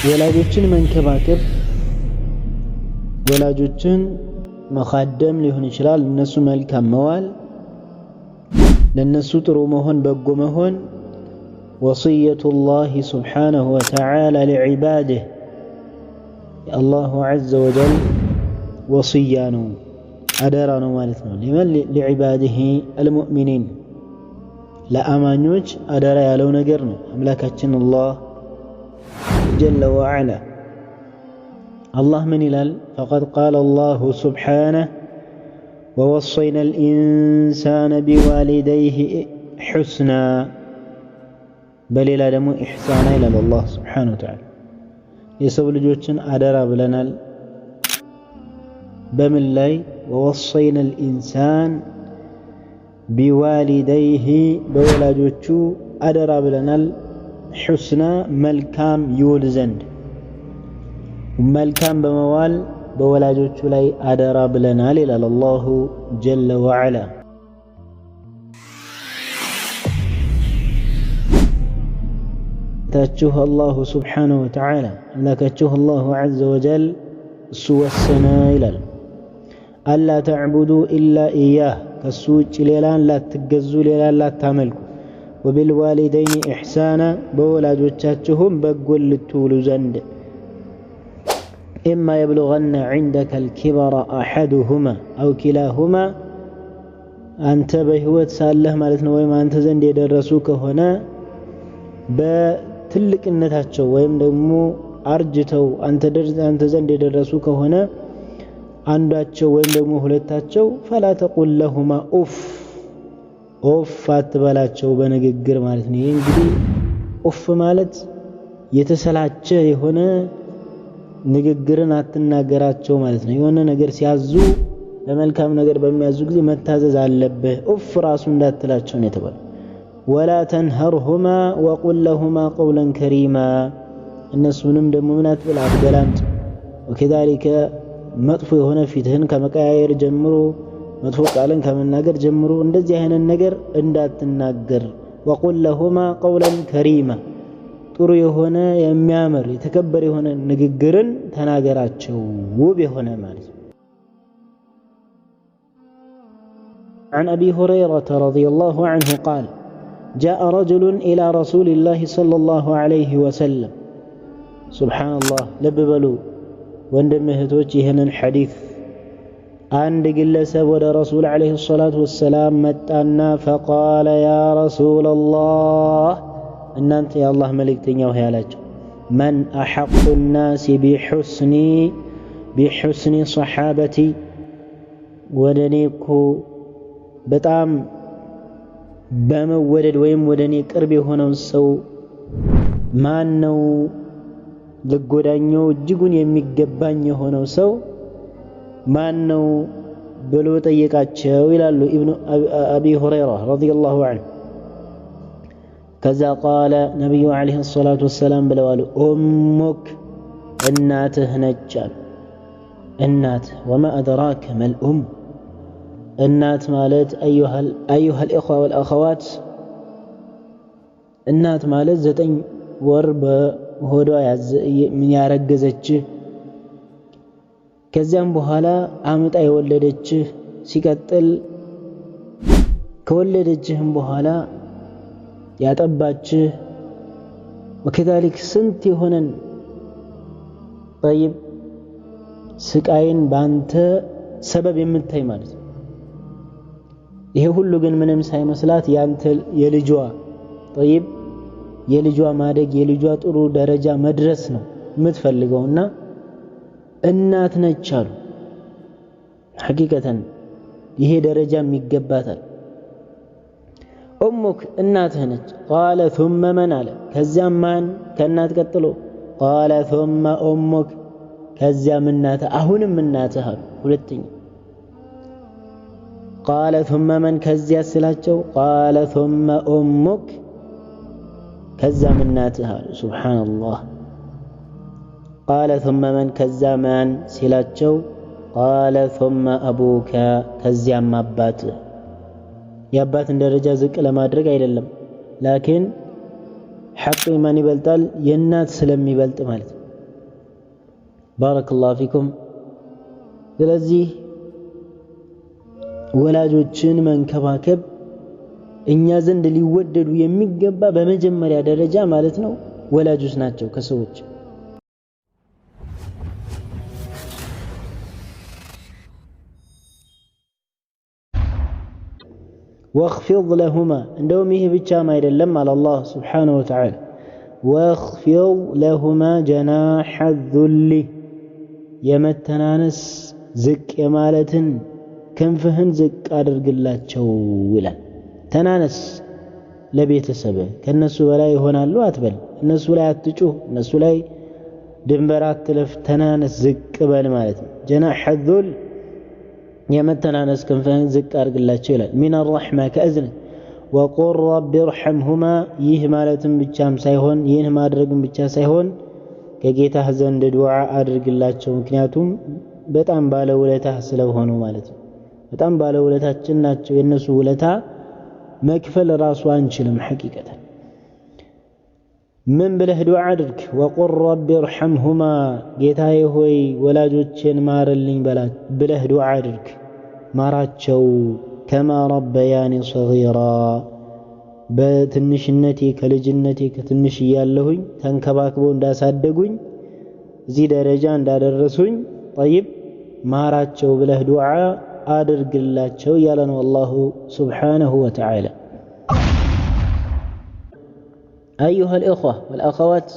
ወላጆችን መንከባከብ፣ ወላጆችን መኻደም ሊሆን ይችላል። እነሱ መልካም መዋል፣ ለነሱ ጥሩ መሆን፣ በጎ መሆን ወስየቱላሂ ሱብሓነሁ ወተዓላ ሊዒባዲህ የአላሁ ዐዘ ወጀል ወስያ ነው፣ አደራ ነው ማለት ነው። ሊመን ሊዒባዲህ አልሙእሚኒን ለአማኞች አደራ ያለው ነገር ነው አምላካችን አላህ ጀለ ወዐላ። አላህ ምን ይላል? ፈቀድ ቃለ አላሁ ሱብሓነሁ ወወሰይና አልኢንሳነ ቢዋሊደይህ ሑስና፣ በሌላ ደግሞ ኢሕሳና ይላል አላህ ሱብሓነሁ ወተዓላ። የሰው ልጆችን አደራ ብለናል። በምን ላይ? ወወሰይና አልኢንሳን ቢዋሊደይህ በወላጆቹ አደራ ብለናል። ሑስና መልካም ይውል ዘንድ መልካም በመዋል በወላጆቹ ላይ አደራ ብለናል ይላል አላሁ ጀለ ወዐላ። ታችሁ አላሁ ሱብሓነሁ ወተዓላ አምላካችሁ አላሁ ዐዘ ወጀል እሱ ወሰነ ይላል። አላ ተዕቡዱ ኢላ ኢያህ ከሱ ውጭ ሌላን ላትገዙ ሌላን ላታመልኩ፣ ወቢልዋሊደይኒ ኢሕሳና በወላጆቻችሁም በጎን ልትውሉ ዘንድ፣ ኢማ የብሉገነ ዐንደከ አልኪበረ አሐዱሁማ አው ኪላሁማ አንተ በህይወት ሳለህ ማለት ነው፣ ወይም አንተ ዘንድ የደረሱ ከሆነ በትልቅነታቸው ወይም ደግሞ አርጅተው አንተ ዘንድ የደረሱ ከሆነ አንዳቸው ወይም ደግሞ ሁለታቸው፣ ፈላ ተቁል ለሁማ ኡፍ፣ ኡፍ አትበላቸው በንግግር ማለት ነው። ይህ እንግዲህ ኡፍ ማለት የተሰላቸ የሆነ ንግግርን አትናገራቸው ማለት ነው። የሆነ ነገር ሲያዙ በመልካም ነገር በሚያዙ ጊዜ መታዘዝ አለብህ። ኡፍ ራሱ እንዳትላቸው ነው የተባለው። ወላ ተንሀርሁማ ወቁል ለሁማ ቀውለን ከሪማ እነሱንም ደግሞ ምን አትበል አትገላምጥ። ወከዛሊከ መጥፎ የሆነ ፊትህን ከመቀያየር ጀምሮ መጥፎ ቃልን ከመናገር ጀምሮ እንደዚህ አይነት ነገር እንዳትናገር። ወቁል ለሁማ ቀውለን ከሪማ ጥሩ የሆነ የሚያምር የተከበረ የሆነ ንግግርን ተናገራቸው፣ ውብ የሆነ ማለት ነው። عن أبي هريرة رضي الله عنه قال جاء رجل إلى رسول الله صلى الله عليه وسلم። ሱብሓነላህ፣ ልብ በሉ ወንድም እህቶች ይህንን ሐዲስ። አንድ ግለሰብ ወደ ረሱል ዓለይሂ ሰላቱ ወሰላም መጣና ፈቃለ ያ ረሱለላህ እናንተ የአላህ መልእክተኛ ሆይ አላቸው፣ መን አሐቁ ናሲ ቢሑስኒ ሰሓበቲ ወደ እኔ እኮ በጣም በመወደድ ወይም ወደ እኔ ቅርብ የሆነው ሰው ማን ነው? ልጎዳኘው እጅጉን የሚገባኝ የሆነው ሰው ማን ነው ብሎ ጠየቃቸው ይላሉ ኢብኑ አቢ ሁረይራ ረዲየላሁ ዐንሁ። ከዛ ቃለ ነቢዩ ዓለይሂ ሰላቱ ወሰላም ብለዋል፣ ኡሙክ እናትህ ነች አሉ። እናትህ ወማ አድራከ መልኡም እናት ማለት አዩሃል ኢኽዋ ወልአኸዋት እናት ማለት 9 ወር በሆዷ ያረገዘችህ፣ ከዚያም በኋላ አምጣ የወለደችህ፣ ሲቀጥል ከወለደችህም በኋላ ያጠባችህ፣ ወከዛሊክ ስንት የሆነን ጠይብ ስቃይን በአንተ ሰበብ የምታይ ማለት ነው። ይሄ ሁሉ ግን ምንም ሳይመስላት ያንተ የልጇ ጠይብ የልጇ ማደግ የልጇ ጥሩ ደረጃ መድረስ ነው የምትፈልገውና እናት ነች አሉ። ሐቂቀተን ይሄ ደረጃም ይገባታል። ኡሙክ እናትህ ነች። ቃለ ሱመ መን አለ። ከዚያም ማን ከእናት ቀጥሎ? ቃለ ሱመ ኡሙክ ከዚያም እናትህ፣ አሁንም እናትህ አሉ። ሁለተኛ ቃለ ሱመ መን ከዚያ ስላቸው ቃለ ሱመ ኡሙክ ከዛም እናትህ አሉ። ሱብሓነላህ። ቃለ ሱመ መን ከዛ ማን ሲላቸው ቃለ ሱመ አቡከ ከዚያም አባትህ። የአባትን ደረጃ ዝቅ ለማድረግ አይደለም፣ ላኪን ሐቅ ማን ይበልጣል? የእናት ስለሚበልጥ ማለት ነው። ባረከላሁ ፊኩም። ስለዚህ ወላጆችን መንከባከብ እኛ ዘንድ ሊወደዱ የሚገባ በመጀመሪያ ደረጃ ማለት ነው ወላጆች ናቸው ከሰዎች። ወኽፊድ ለሁማ እንደውም ይህ ብቻም አይደለም አለ አላህ ስብሓነሁ ወተዓላ፣ ወኽፊድ ለሁማ ጀናሐ ዙሊ የመተናነስ ዝቅ የማለትን ክንፍህን ዝቅ አድርግላቸው ይላል። ተናነስ ለቤተሰብህ፣ ከነሱ በላይ ይሆናሉ አትበል፣ እነሱ ላይ አትጩህ፣ እነሱ ላይ ድንበር አትለፍ፣ ተናነስ ዝቅ በል ማለት ነው። ጀናሐ ዙል የመተናነስ ክንፍህን ዝቅ አድርግላቸው ይላል። ሚን ረሕማ ከእዝነት። ወቁል ረቢ እርሐምሁማ ይህ ማለትም ብቻም ሳይሆን ይህን ማድረግም ብቻ ሳይሆን ከጌታህ ዘንድ ዱዓ አድርግላቸው። ምክንያቱም በጣም ባለውለታህ ስለሆኑ ማለት ነው። በጣም ባለውለታችን ናቸው። የእነሱ ውለታ መክፈል ራሱ አንችልም ሐቂቀተን። ምን ብለህ ዱዓ አድርግ? ወቁል ረቢ እርሐምሁማ ጌታዬ ሆይ ወላጆቼን ማርልኝ ብለህ ዱዓ አድርግ። ማራቸው ከማ ረበያኒ ሰጊራ በትንሽነቴ ከልጅነቴ ከትንሽ እያለሁኝ ተንከባክበው እንዳሳደጉኝ እዚህ ደረጃ እንዳደረሱኝ ጠይብ ማራቸው ብለህ ዱዓ አድርግላቸው እያለ ነው አላሁ ስብሓነሁ ወተዓላ። أيها الإخوة والأخوات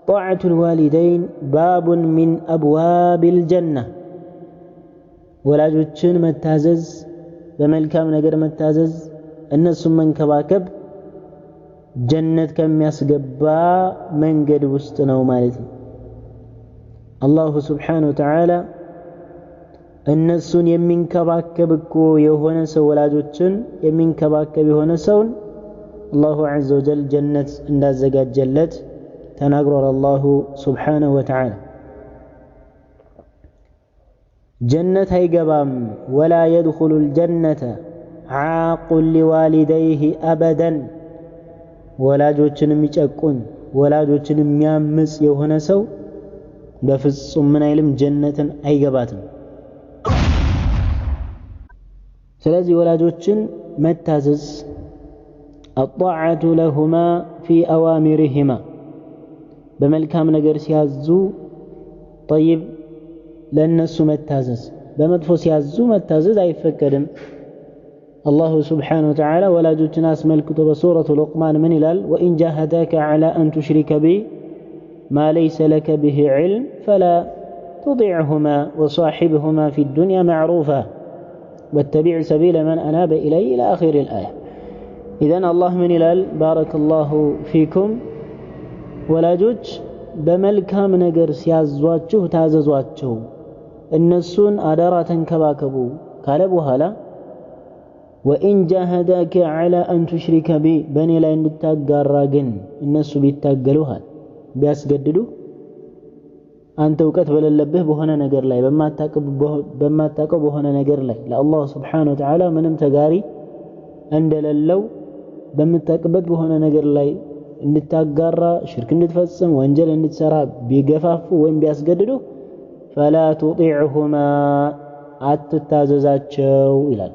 طاعة الوالدين باب من أبواب الجنة። ወላጆችን መታዘዝ፣ በመልካም ነገር መታዘዝ፣ እነሱን መንከባከብ ጀነት ከሚያስገባ መንገድ ውስጥ ነው ማለት ነው። አላሁ ስብሓነሁ ወተዓላ እነሱን የሚንከባከብ እኮ የሆነ ሰው፣ ወላጆችን የሚንከባከብ የሆነ ሰውን አላሁ ዐዘ ወጀል ጀነት እንዳዘጋጀለት ተናግሯል። አላሁ ስብሓነሁ ወተዓላ ጀነት አይገባም፣ ወላ የድኹሉል ጀነተ ዓቁን ሊዋሊደይህ አበደን፣ ወላጆችን የሚጨቁን ወላጆችን የሚያምጽ የሆነ ሰው በፍጹም ምን አይልም፣ ጀነትን አይገባትም። ስለዚህ ወላጆችን መታዘዝ አጣዓቱ ለሁማ ፊ አዋሚሪሂማ በመልካም ነገር ሲያዙ ጠይብ ለእነሱ መታዘዝ፣ በመጥፎ ሲያዙ መታዘዝ አይፈቀድም። አላሁ ስብሓነሁ ወተዓላ ወላጆችን አስመልክቶ በሱረቱ ሉቅማን ምን ይላል? ወኢን ጃሃዳከ ዐላ አን ቱሽሪከ ቢ ማ ለይሰ ለከ ብሂ ዕልም ፈላ ቱጢዕሁማ ወሳሒብሁማ ፊ ዱንያ ማዕሩፋ ወተቢዕ ሰቢለ መን አናበ ኢለይ ኢላ አኺሪል አያ። ኢዘን አላህ ምን ይላል? ባረከላሁ ፊኩም ወላጆች በመልካም ነገር ሲያዟችሁ ታዘዟቸው፣ እነሱን አደራ ተንከባከቡ ካለ በኋላ ወኢን ጃሃዳከ ዐላ አን ቱሽሪከ ቢ በእኔ ላይ እንድታጋራ ግን እነሱ ቢታገሉሃል ቢያስገድዱ አንተ እውቀት በሌለብህ በሆነ ነገር ላይ በማታውቀው በሆነ ነገር ላይ ለአላህ ስብሓነሁ ወተዓላ ምንም ተጋሪ እንደሌለው በምታውቅበት በሆነ ነገር ላይ እንድታጋራ ሽርክ እንድትፈጽም ወንጀል እንድትሰራ ቢገፋፉ ወይም ቢያስገድዱ ፈላ ቱጢዕሁማ አትታዘዛቸው ይላል።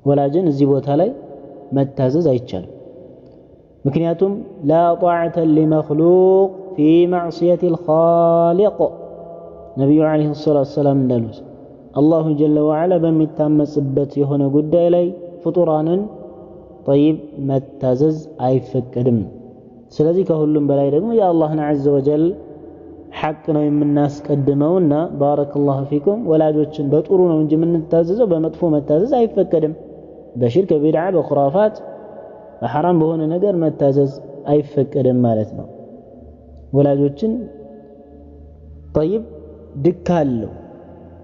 ወላጅን እዚህ ቦታ ላይ መታዘዝ አይቻልም። ምክንያቱም ላ ጣዕተ ሊመክሉቅ ፊ ማዕስየት ልኻሊቅ ነቢዩ ዓለይሂ ሰላቱ ወሰላም እንዳሉት አላሁ ጀለ ወዓላ በሚታመጽበት የሆነ ጉዳይ ላይ ፍጡራንን ጠይብ መታዘዝ አይፈቀድም። ስለዚህ ከሁሉም በላይ ደግሞ የአላህን ዐዘ ወጀል ሐቅ ነው የምናስቀድመውና ባረከላሁ ፊኩም ወላጆችን በጥሩ ነው እንጂ የምንታዘዘው በመጥፎ መታዘዝ አይፈቀድም። በሽርክ፣ በቢድዓ፣ በኹራፋት፣ በሐራም በሆነ ነገር መታዘዝ አይፈቀድም ማለት ነው። ወላጆችን ጠይብ ድካ አለው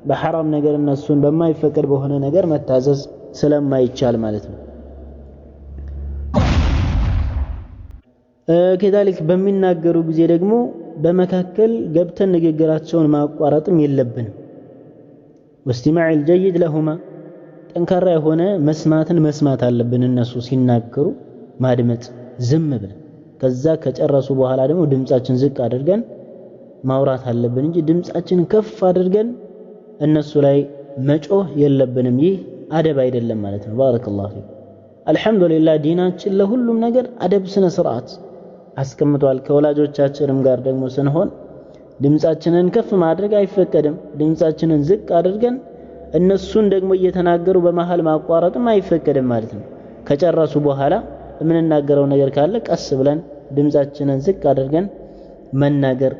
በሐራም ነገር እነሱን በማይፈቀድ በሆነ ነገር መታዘዝ ስለማይቻል ማለት ነው። ከዛሊክ በሚናገሩ ጊዜ ደግሞ በመካከል ገብተን ንግግራቸውን ማቋረጥም የለብንም። ወስቲማዕ አልጀይድ ለሁማ ጠንካራ የሆነ መስማትን መስማት አለብን። እነሱ ሲናገሩ ማድመጥ ዝም ብለን ከዛ ከጨረሱ በኋላ ደግሞ ድምጻችን ዝቅ አድርገን ማውራት አለብን እንጂ ድምፃችንን ከፍ አድርገን እነሱ ላይ መጮህ የለብንም። ይህ አደብ አይደለም ማለት ነው። ባረከላሁ ፊኩም። አልሐምዱሊላህ ዲናችን ለሁሉም ነገር አደብ ስነ ስርዓት አስቀምጧል። ከወላጆቻችንም ጋር ደግሞ ስንሆን ድምፃችንን ከፍ ማድረግ አይፈቀድም። ድምፃችንን ዝቅ አድርገን እነሱን ደግሞ እየተናገሩ በመሃል ማቋረጥም አይፈቀድም ማለት ነው። ከጨረሱ በኋላ የምንናገረው ነገር ካለ ቀስ ብለን ድምፃችንን ዝቅ አድርገን መናገር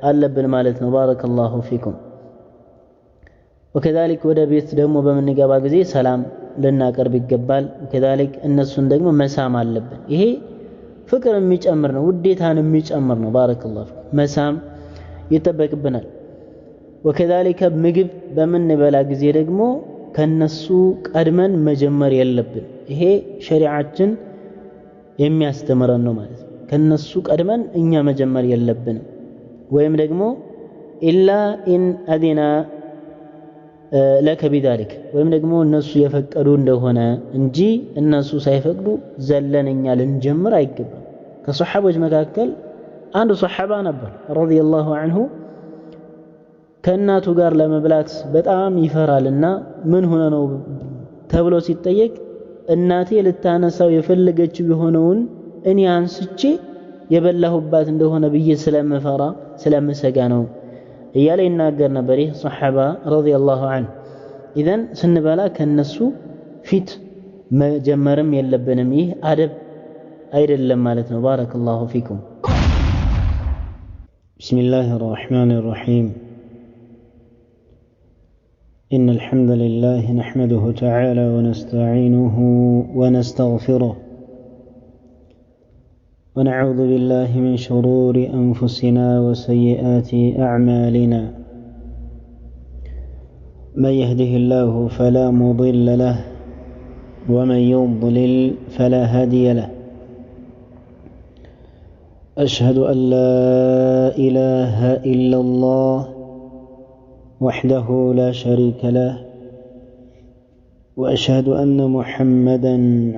አለብን ማለት ነው። ባረከላሁ ፊኩም። ወከዛሊክ ወደ ቤት ደግሞ በምንገባ ጊዜ ሰላም ልናቀርብ ይገባል። ወከዛሊክ እነሱን ደግሞ መሳም አለብን። ይሄ ፍቅር የሚጨምር ነው፣ ውዴታን የሚጨምር ነው። ባረከላሁ ፊኩም መሳም ይጠበቅብናል። ወከዛሊከ ምግብ በምንበላ ጊዜ ደግሞ ከነሱ ቀድመን መጀመር የለብን። ይሄ ሸሪዓችን የሚያስተምረን ነው ማለት ነው። ከነሱ ቀድመን እኛ መጀመር የለብንም። ወይም ደግሞ إلا إن أذنا لك بذلك ወይም ደግሞ እነሱ የፈቀዱ እንደሆነ እንጂ እነሱ ሳይፈቅዱ ዘለን እኛ ልንጀምር አይገባም። ከሰሐቦች መካከል አንዱ ሰሐባ ነበር رضي الله عنه ከእናቱ ጋር ለመብላት በጣም ይፈራልና ምን ሆነ ነው ተብሎ ሲጠየቅ እናቴ ልታነሳው የፈለገችው የሆነውን እኔ አንስቼ የበላሁባት እንደሆነ ብዬ ስለምፈራ ስለምሰጋ ነው እያለ ይናገር ነበር ይህ ሰሐባ ረዲየላሁ ዐንሁ። ኢዘን ስንበላ ከነሱ ፊት መጀመርም የለብንም። ይህ አደብ አይደለም ማለት ነው። ባረከላሁ ፊኩም። ቢስሚላሂ ረሕማኒ ረሒም إن الحمد لله نحمده تعالى ونستعينه ونستغفره ونعوذ بالله من شرور أنفسنا وسيئات أعمالنا من يهده الله فلا مضل له ومن يضلل فلا هادي له أشهد أن لا إله إلا الله وحده لا شريك له وأشهد أن محمدا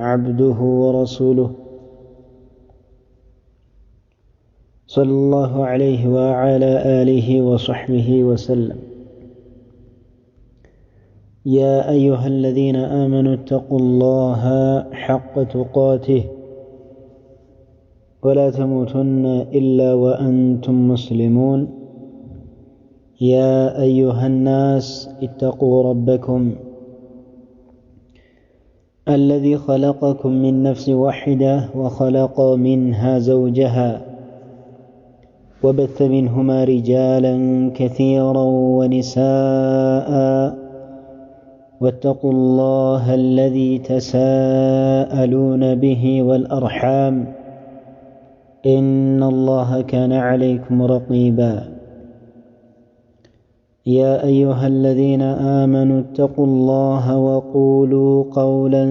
عبده ورسوله صلى الله عليه وعلى آله وصحبه وسلم. يا أيها الذين آمنوا اتقوا الله حق تقاته ولا تموتن إلا وأنتم مسلمون. يا أيها الناس اتقوا ربكم الذي خلقكم من نفس واحدة وخلق منها زوجها وبث منهما رجالا كثيرا ونساء واتقوا الله الذي تساءلون به والأرحام إن الله كان عليكم رقيبا. يا أيها الذين آمنوا اتقوا الله وقولوا قولا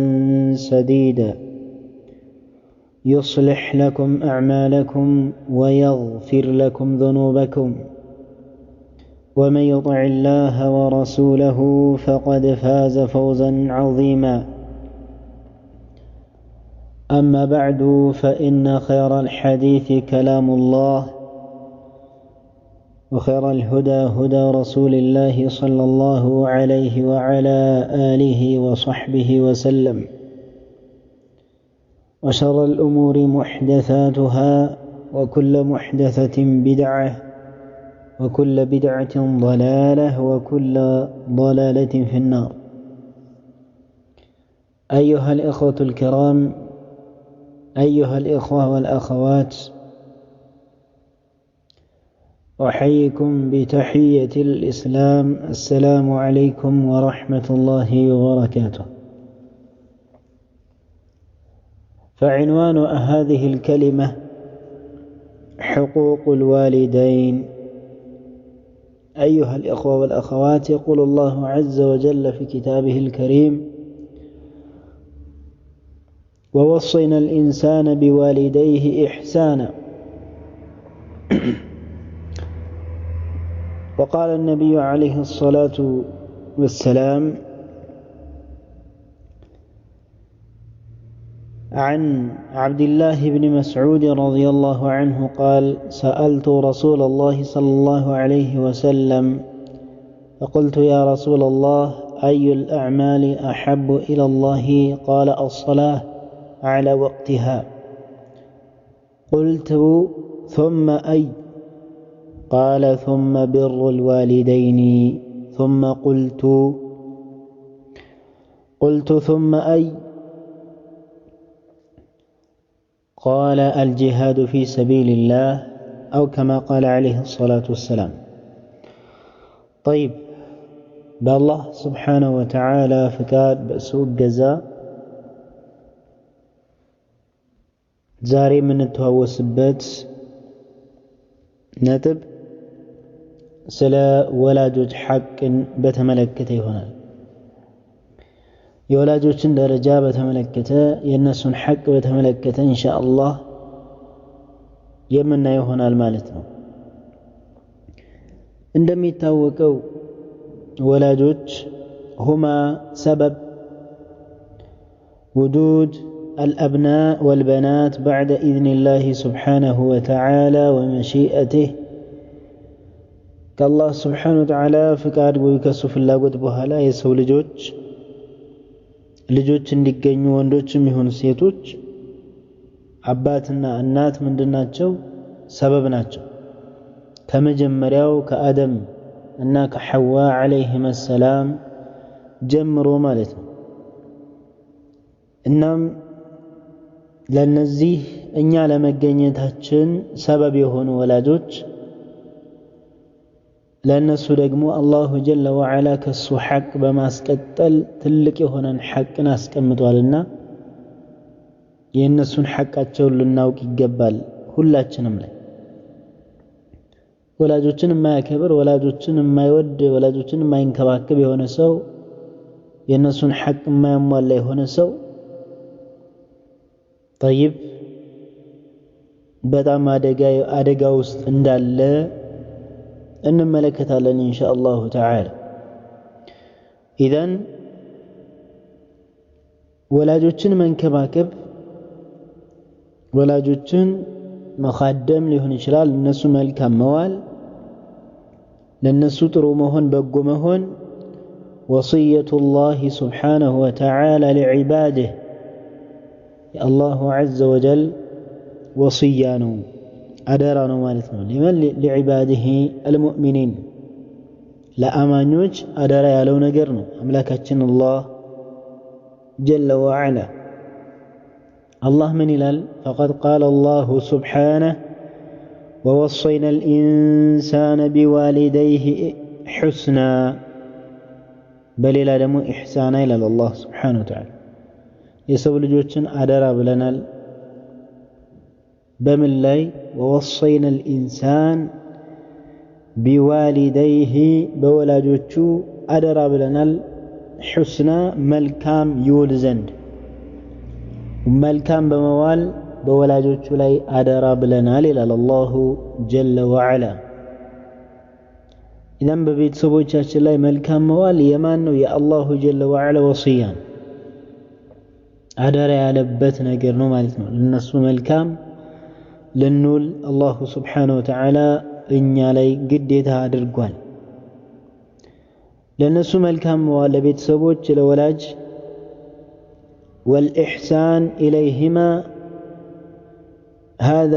سديدا يصلح لكم أعمالكم ويغفر لكم ذنوبكم ومن يطع الله ورسوله فقد فاز فوزا عظيما. أما بعد، فإن خير الحديث كلام الله، وخير الهدى هدى رسول الله صلى الله عليه وعلى آله وصحبه وسلم، وشر الأمور محدثاتها، وكل محدثة بدعة، وكل بدعة ضلالة، وكل ضلالة في النار. أيها الإخوة الكرام، أيها الإخوة والأخوات، أحييكم بتحية الإسلام: السلام عليكم ورحمة الله وبركاته. فعنوان هذه الكلمة حقوق الوالدين. أيها الإخوة والأخوات، يقول الله عز وجل في كتابه الكريم: ووصينا الإنسان بوالديه إحسانا. وقال النبي عليه الصلاة والسلام: عن عبد الله بن مسعود رضي الله عنه قال: سألت رسول الله صلى الله عليه وسلم فقلت: يا رسول الله، أي الأعمال أحب إلى الله؟ قال: الصلاة على وقتها. قلت: ثم أي؟ قال: ثم بر الوالدين. ثم قلت ثم أي؟ قال: الجهاد في سبيل الله، أو كما قال عليه الصلاة والسلام. طيب، በአላህ ስብሓነሁ ወተዓላ ፍቃድ በእሱ እገዛ ዛሬ የምንተዋወስበት ነጥብ ስለ ወላጆች ሐቅን በተመለከተ ይሆናል። የወላጆችን ደረጃ በተመለከተ፣ የእነሱን ሐቅ በተመለከተ ኢንሻአላህ የምናየው ይሆናል ማለት ነው። እንደሚታወቀው ወላጆች ሁማ ሰበብ ውጁድ الأبناء والبنات بعد إذن الله سبحانه وتعالى ومشيئته። ከአላህ ስብሓነሁ ወተዓላ ፍቃድ ወይ ከሱ ፍላጎት በኋላ የሰው ልጆች እንዲገኙ ወንዶችም ይሁን ሴቶች አባትና እናት ምንድናቸው? ሰበብ ናቸው። ከመጀመሪያው ከአደም እና ከሐዋ ዓለይሂም ሰላም ጀምሮ ማለት ነው። እናም ለነዚህ እኛ ለመገኘታችን ሰበብ የሆኑ ወላጆች ለነሱ ደግሞ አላሁ ጀለ ወዐላ ከሱ ሐቅ በማስቀጠል ትልቅ የሆነን ሐቅን አስቀምጧልና የእነሱን ሐቃቸውን ልናውቅ ይገባል። ሁላችንም ላይ ወላጆችን የማያከብር፣ ወላጆችን የማይወድ፣ ወላጆችን የማይንከባከብ የሆነ ሰው፣ የእነሱን ሐቅ የማያሟላ የሆነ ሰው ጠይብ በጣም አደጋ ውስጥ እንዳለ እንመለከታለን ኢንሻአላሁ ተዓላ። ኢዘን ወላጆችን መንከባከብ፣ ወላጆችን መኻደም ሊሆን ይችላል፣ እነሱ መልካም መዋል፣ ለነሱ ጥሩ መሆን፣ በጎ መሆን ወስየቱላሂ ሱብሓነሁ ወተዓላ ሊዒባዲህ የአላሁ ዐዘ ወጀል ወስያ ነው፣ አደራ ነው ማለት ነው። ሊመን? ሊዒባዲህ አልሙእሚኒን፣ ለአማኞች አደራ ያለው ነገር ነው አምላካችን አላህ ጀለ ወዐላ። አላህ ምን ይላል? ፈቀድ ቃለ አላሁ ሱብሓነሁ ወወሰይና አልኢንሳነ ቢዋሊደይህ ሑስና፣ በሌላ ደግሞ ኢሕሳና ይላል አላህ ሱብሓነሁ ወተዓላ። የሰው ልጆችን አደራ ብለናል። በምን ላይ? ወወሰይና አልኢንሳን ቢዋሊደይህ፣ በወላጆቹ አደራ ብለናል። ሑስና መልካም ይውል ዘንድ፣ መልካም በመዋል በወላጆቹ ላይ አደራ ብለናል ይላል አላሁ ጀለ ወዐላ። ኢዘን በቤተሰቦቻችን ላይ መልካም መዋል የማን ነው? የአላሁ ጀለ ወዐላ ወስያ ነው፣ አደራ ያለበት ነገር ነው ማለት ነው። ለነሱ መልካም ልንውል አላሁ ስብሓነሁ ወተዓላ እኛ ላይ ግዴታ አድርጓል። ለነሱ መልካም መዋል ለቤተሰቦች፣ ለወላጅ ወልኢሕሳን ኢለይሂማ ሃዛ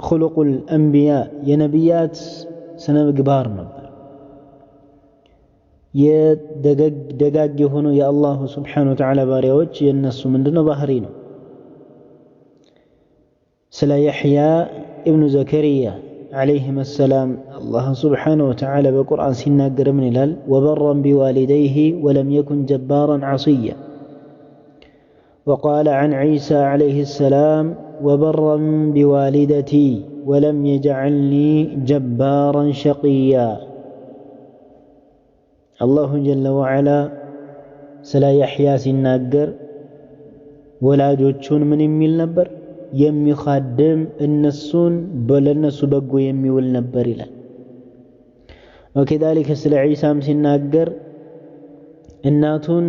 ኹሉቁል አንቢያ፣ የነቢያት ስነ ምግባር ነበር። የደጋግ የሆኑ የአላሁ ስብሓነሁ ወተዓላ ባሪያዎች የእነሱ ምንድነው? ባህሪ ነው። ስለ የሕያ ኢብኑ ዘከርያ ዓለይሂም ሰላም አላህ ስብሓነሁ ወተዓላ በቁርአን ሲናገር ምን ይላል? ወበረን ቢዋሊደይህ ወለም የኩን ጀባራን ዐሲያ። وقال عن عيسى عليه السلام وبرا بوالدتي ولم يجعلني جبارا شقيا። አላሁ ጀለ ወዐላ ስለ የሕያ ሲናገር ወላጆቹን ምን የሚል ነበር? የሚኻድም፣ እነሱን ለእነሱ በጎ የሚውል ነበር ይላል። ወከዛሊከ ስለ ዒሳም ሲናገር እናቱን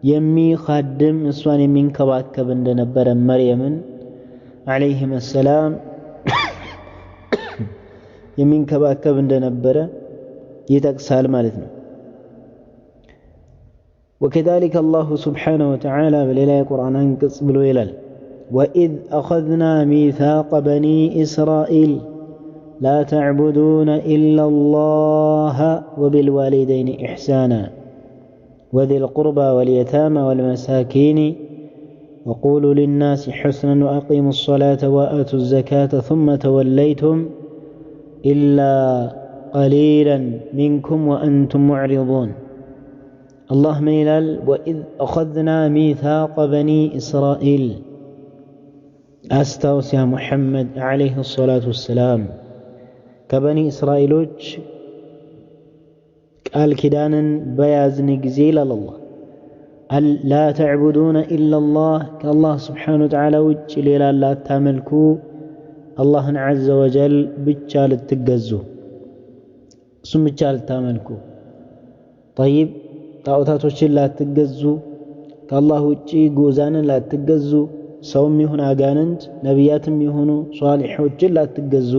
የሚኻድም እሷን የሚንከባከብ እንደነበረ መርየምን ዓለይሂም ሰላም የሚንከባከብ እንደነበረ ይጠቅሳል ማለት ነው። ወከዛሊከ አላሁ ሱብሓነሁ ወተዓላ በሌላ የቁርአን አንቀጽ ብሎ ይላል ወኢዝ አኸዝና ሚሳቀ በኒ እስራኢል ላ ተዕቡዱነ ኢለላህ ወቢልዋሊደይኒ ኢሕሳና وذي القربى واليتامى والمساكين وقولوا للناس حسنا وأقيموا الصلاة وآتوا الزكاة ثم توليتم إلا قليلا منكم وأنتم معرضون. الله من ይላል وإذ أخذنا ميثاق بني إسرائيل አስታውስ ያ ሙሐመድ ዓለይሂ ሰላቱ ወሰላም ከበኒ እስራኤሎች ቃል ኪዳንን በያዝን ጊዜ ይላል አላህ ላ ተዕቡዱነ ኢለላህ ከአላህ ስብሓነሁ ወተዓላ ውጭ ሌላ ላታመልኩ አላህን ዐዘ ወጀል ብቻ ልትገዙ እሱም ብቻ ልታመልኩ ጠይብ ጣዖታቶችን ላትገዙ ከአላህ ውጭ ጎዛንን ላትገዙ ሰውም ይሁን አጋንንት ነቢያትም ይሁኑ ሷሊሖችን ላትገዙ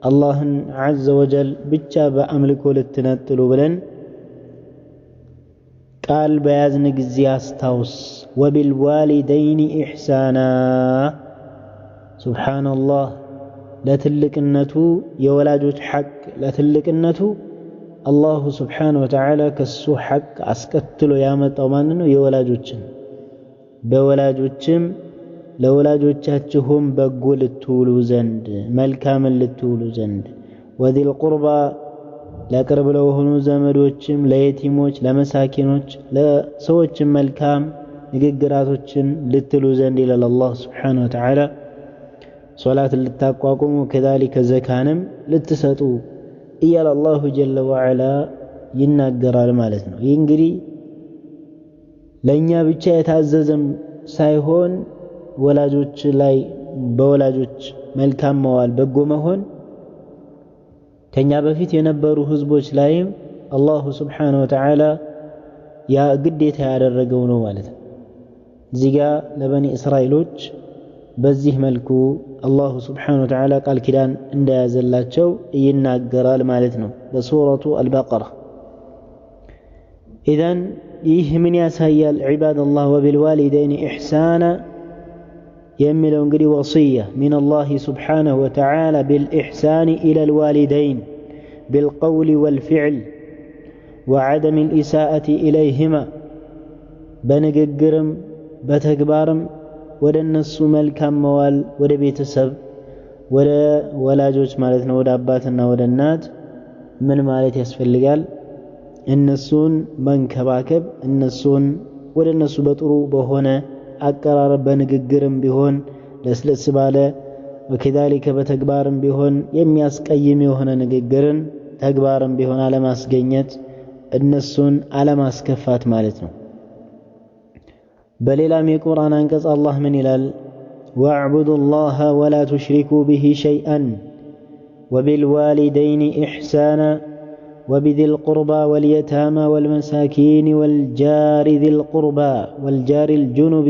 አላህን ዐዘ ወጀል ብቻ በአምልኮ ልትነጥሉ ብለን ቃል በያዝን ጊዜ አስታውስ። ወቢልዋሊደይኒ ኢሕሳና ሱብሓነላህ ለትልቅነቱ የወላጆች ሐቅ ለትልቅነቱ አላሁ ስብሓነሁ ወተዓላ ከሱ ሐቅ አስከትሎ ያመጣው ማን ነው? የወላጆችን። በወላጆችም ለወላጆቻችሁም በጎ ልትውሉ ዘንድ መልካምን ልትውሉ ዘንድ ወዚል ቁርባ ለቅርብ ለሆኑ ዘመዶችም ለየቲሞች ለመሳኪኖች ለሰዎችም መልካም ንግግራቶችን ልትሉ ዘንድ ይላል አላህ ስብሓነሁ ወተዓላ። ሶላት ልታቋቁሙ ከዛሊከ ዘካንም ልትሰጡ እያለ አላሁ ጀለ ወዐላ ይናገራል ማለት ነው። ይህ እንግዲህ ለእኛ ብቻ የታዘዘም ሳይሆን ወላጆች ላይ በወላጆች መልካም መዋል በጎ መሆን ከኛ በፊት የነበሩ ህዝቦች ላይም አላሁ ስብሓነሁ ወተዓላ ያ ግዴታ ያደረገው ነው ማለት ነው። እዚህ ጋ ለበኒ እስራኤሎች በዚህ መልኩ አላሁ ስብሓነሁ ወተዓላ ቃል ኪዳን እንደያዘላቸው ይናገራል ማለት ነው በሱረቱ አልበቀራ። ኢዘን ይህ ምን ያሳያል? ዒባደላህ ወቢልዋሊደይኒ ኢሕሳና የሚለው እንግዲህ ወስያ ሚነላሂ ስብሓነሁ ወተዓላ ቢልኢሕሳኒ ኢለል ዋሊደይን ቢልቀውሊ ወልፊዕል ወዐደም ልኢሳአቲ ኢለይህማ በንግግርም በተግባርም ወደ እነሱ መልካም መዋል ወደ ቤተሰብ ወደ ወላጆች ማለት ነው፣ ወደ አባትና ወደ እናት ምን ማለት ያስፈልጋል? እነሱን መንከባከብ፣ እነሱን ወደ እነሱ በጥሩ በሆነ አቀራረብ በንግግርም ቢሆን ለስለስ ባለ ወከዛሊከ በተግባርም ቢሆን የሚያስቀይም የሆነ ንግግርን ተግባርም ቢሆን አለማስገኘት፣ እነሱን አለማስከፋት ማለት ነው። በሌላም የቁርአን አንቀጽ አላህ ምን ይላል? ወዕቡዱ ላህ ወላ ቱሽሪኩ ብሂ ሸይአን ወቢልዋሊደይኒ ኢሕሳና وبذي القربى واليتامى والمساكين والجار ذي القربى والجار الجنب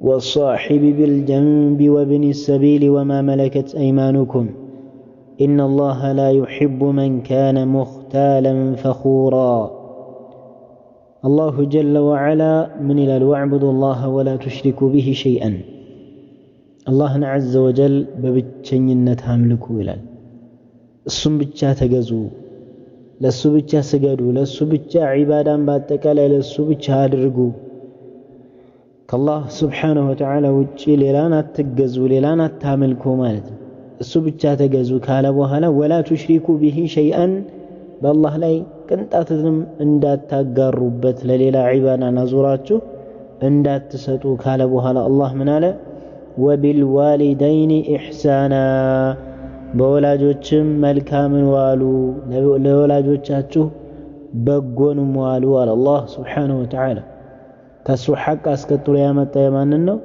والصاحب بالجنب وابن السبيل وما ملكت أيمانكم إن الله لا يحب من كان مختالا فخورا. الله جل وعلا من إلى واعبدوا الله ولا تشركوا به شيئا. الله عز وجل ببتشنينت هملكوا إلى እሱም ብቻ ተገዙ፣ ለሱ ብቻ ስገዱ፣ ለሱ ብቻ ዒባዳን በአጠቃላይ ለሱ ብቻ አድርጉ፣ ከአላህ ስብሓነሁ ወተዓላ ውጪ ሌላን አትገዙ፣ ሌላን አታመልኩ ማለት ነው። እሱ ብቻ ተገዙ ካለ በኋላ ወላ ቱሽሪኩ ቢሂ ሸይአን በአላህ ላይ ቅንጣትንም እንዳታጋሩበት ለሌላ ዒባዳን አዙራችሁ እንዳትሰጡ ካለ በኋላ አላህ ምን አለ? ወቢልዋሊደይኒ ኢሕሳና በወላጆችም መልካምን ዋሉ፣ ለወላጆቻችሁ በጎንም ዋሉ አለ አላህ ስብሓነሁ ወተዓላ። ከሱ ሐቅ አስከትሎ ያመጣ የማንን ነው?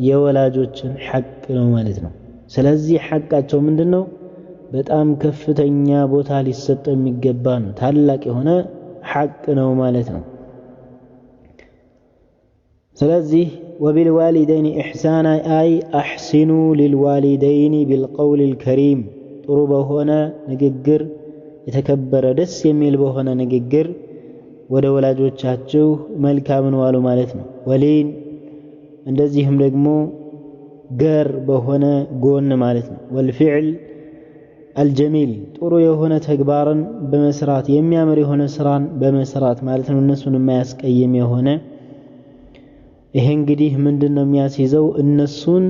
የወላጆችን ሐቅ ነው ማለት ነው። ስለዚህ ሐቃቸው ምንድነው? በጣም ከፍተኛ ቦታ ሊሰጠው የሚገባ ነው። ታላቅ የሆነ ሐቅ ነው ማለት ነው። ስለዚህ وبالوالدين إحسانا أي أحسنوا للوالدين بالقول الكريم ጥሩ በሆነ ንግግር የተከበረ ደስ የሚል በሆነ ንግግር ወደ ወላጆቻችሁ መልካምን ዋሉ ማለት ነው። ولين እንደዚህም ደግሞ ገር በሆነ ጎን ማለት ነው። والفعل الجميل ጥሩ የሆነ ተግባርን በመስራት የሚያምር የሆነ ስራን በመስራት ማለት ነው። እነሱን የማያስቀይም የሆነ ይሄ እንግዲህ ምንድነው የሚያስይዘው? እነሱን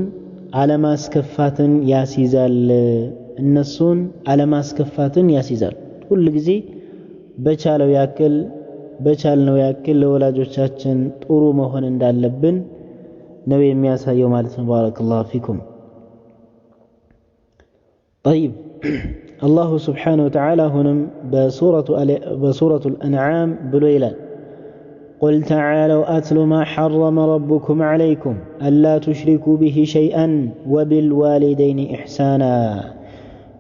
አለማስከፋትን ያስይዛል። እነሱን አለማስከፋትን ያስይዛል። ሁል ጊዜ በቻለው ያክል በቻልነው ያክል ለወላጆቻችን ጥሩ መሆን እንዳለብን ነው የሚያሳየው ማለት ነው። ባረከላሁ ፊኩም። طيب الله سبحانه وتعالى هنا بسورة الأنعام بلويلان قل تعالوا أتل ما حرم ربكم عليكم ألا تشركوا به شيئا وبالوالدين إحسانا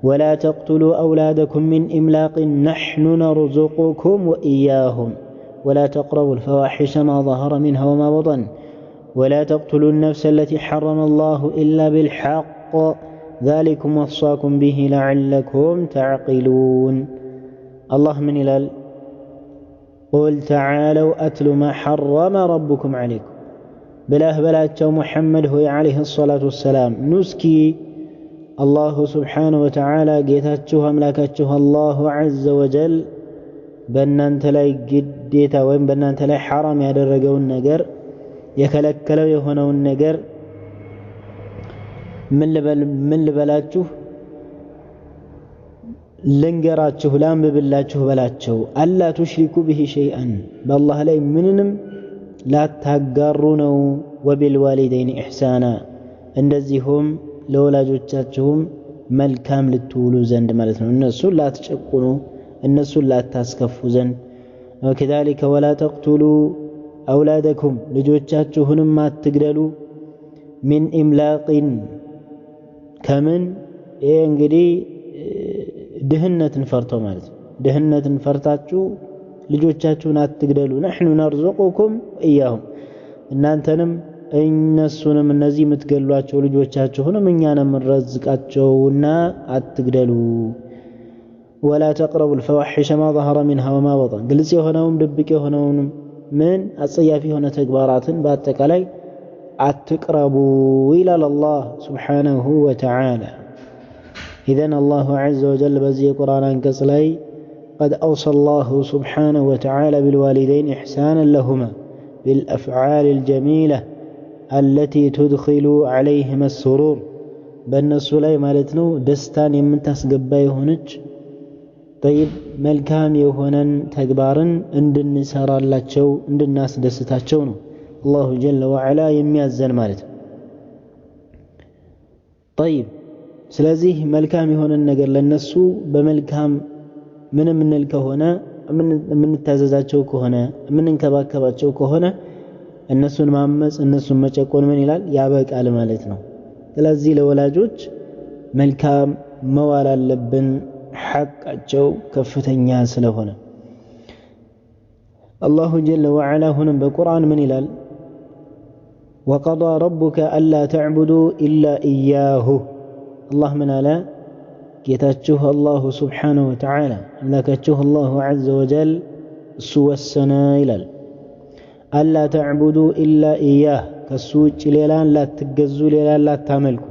ولا تقتلوا أولادكم من إملاق نحن نرزقكم وإياهم ولا تقربوا الفواحش ما ظهر منها وما بطن ولا تقتلوا النفس التي حرم الله إلا بالحق ذلكم وصاكم به لعلكم تعقلون. الله من إلال قل تعالوا أتل ما حرم ربكم عليكم بلاه بلاتشو محمد هو عليه الصلاة والسلام نسكي الله سبحانه وتعالى ጌታችሁ አምላካችሁ الله عز وجل በእናንተ ላይ ግዴታ ወይም በእናንተ ላይ ሐራም ያደረገውን ነገር የከለከለው የሆነውን ነገር ምን ልበላችሁ ልንገራችሁ ላንብብላችሁ በላቸው። አላ ቱሽሪኩ ቢሂ ሸይአን በአላህ ላይ ምንንም ላታጋሩ ነው። ወቢልዋሊደይን ኢሕሳና እንደዚሁም ለወላጆቻችሁም መልካም ልትውሉ ዘንድ ማለት ነው። እነሱን ላትጨቁኑ እነሱን ላታስከፉ ዘንድ። ወከዛሊከ ወላ ተቅቱሉ አውላደኩም ልጆቻችሁንም አትግደሉ። ሚን ኢምላቂን ከምን ይሄ እንግዲህ ድህነትን ፈርተው ማለት ነው። ድህነትን ፈርታችሁ ልጆቻችሁን አትግደሉ። ነህኑ ነርዙቁኩም ኢያሁም እናንተንም እነሱንም እነዚህ የምትገሏቸው ልጆቻችሁንም እኛ ነን የምንረዝቃቸውና አትግደሉ። ወላ ተቅረቡ الفواحش ما ظهر منها وما بطن ግልጽ የሆነውም ድብቅ የሆነውንም ምን አጸያፊ የሆነ ተግባራትን በአጠቃላይ አትቅረቡ ይላል አላህ ሱብሓነሁ ወተዓላ። إذن الله عز وجل በዚህ የቁርአን አንቀጽ ላይ قد أوصى الله سبحانه وتعالى بالوالدين إحسانا لهما بالأفعال الجميلة التي تدخل عليهما السرور በእነሱ ላይ ማለት ነው ደስታን የምታስገባ የሆነች طيب መልካም የሆነን ተግባርን እንድንሰራላቸው እንድናስደስታቸው ነው الله جل وعلا የሚያዘን ማለት ነው። طيب ስለዚህ መልካም የሆነን ነገር ለነሱ በመልካም ምን የምንል ከሆነ የምንታዘዛቸው ከሆነ የምንንከባከባቸው ከሆነ እነሱን ማመጽ እነሱን መጨቆን ምን ይላል ያበቃል ማለት ነው። ስለዚህ ለወላጆች መልካም መዋል አለብን ሐቃቸው ከፍተኛ ስለሆነ። الله جل وعلا ሁንም በቁርአን ምን ይላል? وقضى ربك ألا تعبدوا إلا إياه አላህ ምን አለ? ጌታችሁ አላሁ ሱብሓነሁ ወተዓላ አምላካችሁ አላሁ ዐዘ ወጀል እሱ ወሰነ ይላል። አላ ተዕቡዱ ኢላ ኢያህ ከሱ ውጭ ሌላን ላትገዙ ሌላን ላታመልኩ።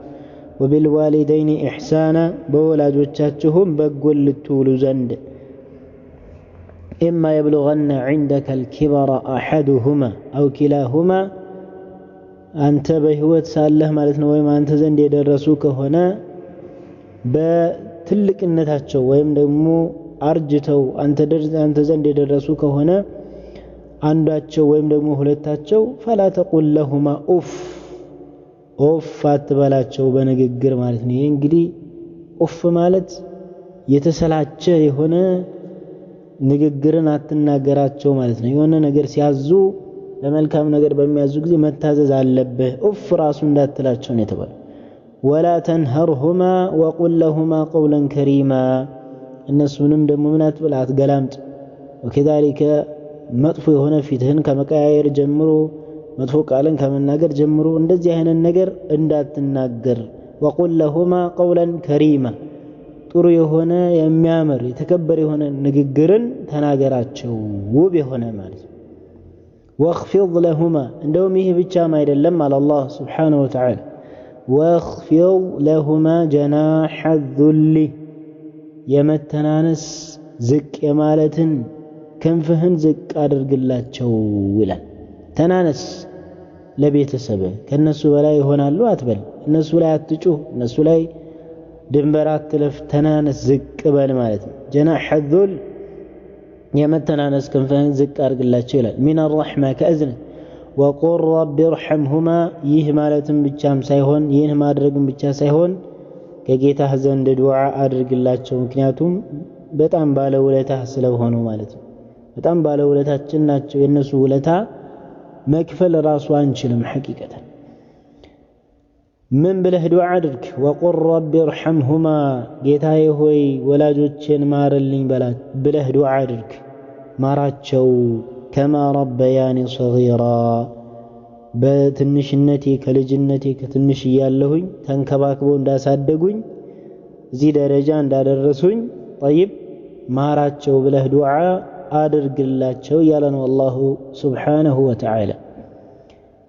ወቢልዋሊደይኒ ኢሕሳና በወላጆቻችሁም በጎ ልትውሉ ዘንድ። ኢማ የብሉገነ ዐንደከ አልኪበረ አሐዱሁማ አው ኪላሁማ አንተ በህይወት ሳለህ ማለት ነው ወይም አንተ ዘንድ የደረሱ ከሆነ በትልቅነታቸው ወይም ደግሞ አርጅተው አንተ ዘንድ የደረሱ ከሆነ አንዳቸው ወይም ደግሞ ሁለታቸው ፈላ ተቁል ለሁማ ኡፍ ኡፍ አትበላቸው በንግግር ማለት ነው። ይሄ እንግዲህ ኡፍ ማለት የተሰላቸ የሆነ ንግግርን አትናገራቸው ማለት ነው። የሆነ ነገር ሲያዙ በመልካም ነገር በሚያዙ ጊዜ መታዘዝ አለብህ። ኡፍ ራሱ እንዳትላቸው ነው የተባለው። ወላ ተንሀርሁማ ወቁል ለሁማ ቀውለን ከሪማ እነሱንም ደግሞ ምን አትበል አትገላምጥ። ወከዛሊከ መጥፎ የሆነ ፊትህን ከመቀያየር ጀምሮ መጥፎ ቃልን ከመናገር ጀምሮ እንደዚህ አይነት ነገር እንዳትናገር። ወቁል ለሁማ ቀውለን ከሪማ፣ ጥሩ የሆነ የሚያምር የተከበረ የሆነ ንግግርን ተናገራቸው፣ ውብ የሆነ ማለት ነው። ወኽፊድ ለሁማ፣ እንደውም ይህ ብቻም አይደለም አለ አላህ ስብሓነሁ ወተዓላ፣ ወኽፊድ ለሁማ ጀናሐ ዙሊ፣ የመተናነስ ዝቅ የማለትን ክንፍህን ዝቅ አድርግላቸው ይላል። ተናነስ ለቤተሰብህ፣ ከነሱ በላይ ይሆናሉ አትበል፣ እነሱ ላይ አትጩህ፣ እነሱ ላይ ድንበር አትለፍ፣ ተናነስ ዝቅ በል ማለት ነው። ጀናሐ ዙል የመተናነስ ክንፍህን ዝቅ አድርግላቸው ይላል። ሚን አረሕማ ከእዝነት። ወቁል ረቢ እርሐምሁማ፣ ይህ ማለትም ብቻም ሳይሆን ይህን ማድረግም ብቻ ሳይሆን ከጌታህ ዘንድ ዱዓ አድርግላቸው፣ ምክንያቱም በጣም ባለውለታህ ስለሆኑ ማለት ነው። በጣም ባለውለታችን ናቸው። የእነሱ ውለታ መክፈል ራሱ አንችልም ሐቂቀተን። ምን ብለህ ዱዓ አድርግ? ወቁል ረቢ እርሐምሁማ፣ ጌታዬ ሆይ ወላጆቼን ማርልኝ ብለህ ዱዓ አድርግ፣ ማራቸው። ከማ ረበያኒ ሰጊራ፣ በትንሽነቴ ከልጅነቴ ከትንሽ እያለሁኝ ተንከባክበው እንዳሳደጉኝ እዚህ ደረጃ እንዳደረሱኝ ጠይብ ማራቸው ብለህ ዱዓ አድርግላቸው እያለ ነው አላሁ ስብሓነሁ ወተዓላ።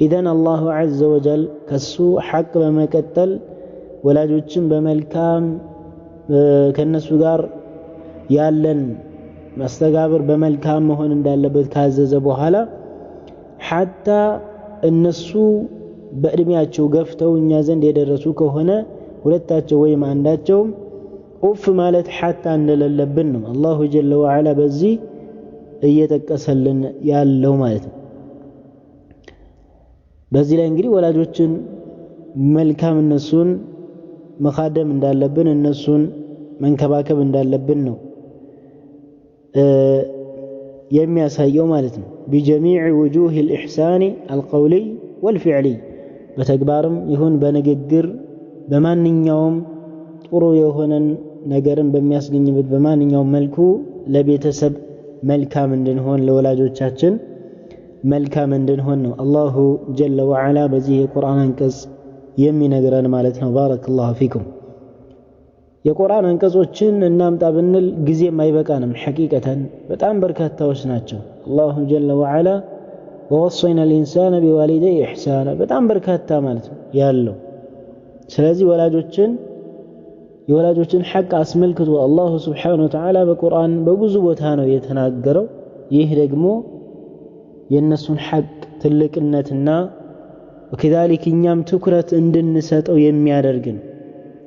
ኢዘን አላሁ ዐዘ ወጀል ከሱ ሐቅ በመቀጠል ወላጆችን በመልካም ከነሱ ጋር ያለን መስተጋብር በመልካም መሆን እንዳለበት ካዘዘ በኋላ ሐታ እነሱ በእድሜያቸው ገፍተው እኛ ዘንድ የደረሱ ከሆነ ሁለታቸው ወይም አንዳቸውም ኡፍ ማለት ሐታ እንደሌለብን ነው አላሁ ጀለ ወዐላ በዚህ እየጠቀሰልን ያለው ማለት ነው። በዚህ ላይ እንግዲህ ወላጆችን መልካም እነሱን መኻደም እንዳለብን እነሱን መንከባከብ እንዳለብን ነው የሚያሳየው ማለት ነው። ቢጀሚዕ ውጁህ ልኢሕሳኒ አልቀውልይ ወልፊዕልይ፣ በተግባርም ይሁን በንግግር በማንኛውም ጥሩ የሆነን ነገርን በሚያስገኝበት በማንኛውም መልኩ ለቤተሰብ መልካም እንድንሆን ለወላጆቻችን መልካም እንድንሆን ነው አላሁ ጀለ ወዐላ በዚህ የቁርአን አንቀጽ የሚነግረን ማለት ነው። ባረከላሁ ፊኩም። የቁርአን አንቀጾችን እናምጣ ብንል ጊዜም አይበቃንም። ሐቂቀተን በጣም በርካታዎች ናቸው። አላሁ ጀለ ወዐላ ወወሰይና ልኢንሳነ ቢዋሊደይ ኢሕሳና በጣም በርካታ ማለት ነው ያለው። ስለዚህ ወላጆችን የወላጆችን ሐቅ አስመልክቶ አላሁ ስብሓነሁ ወተዓላ በቁርአን በብዙ ቦታ ነው የተናገረው። ይህ ደግሞ የእነሱን ሐቅ ትልቅነትና ወከዛሊክ እኛም ትኩረት እንድንሰጠው የሚያደርግ ነው።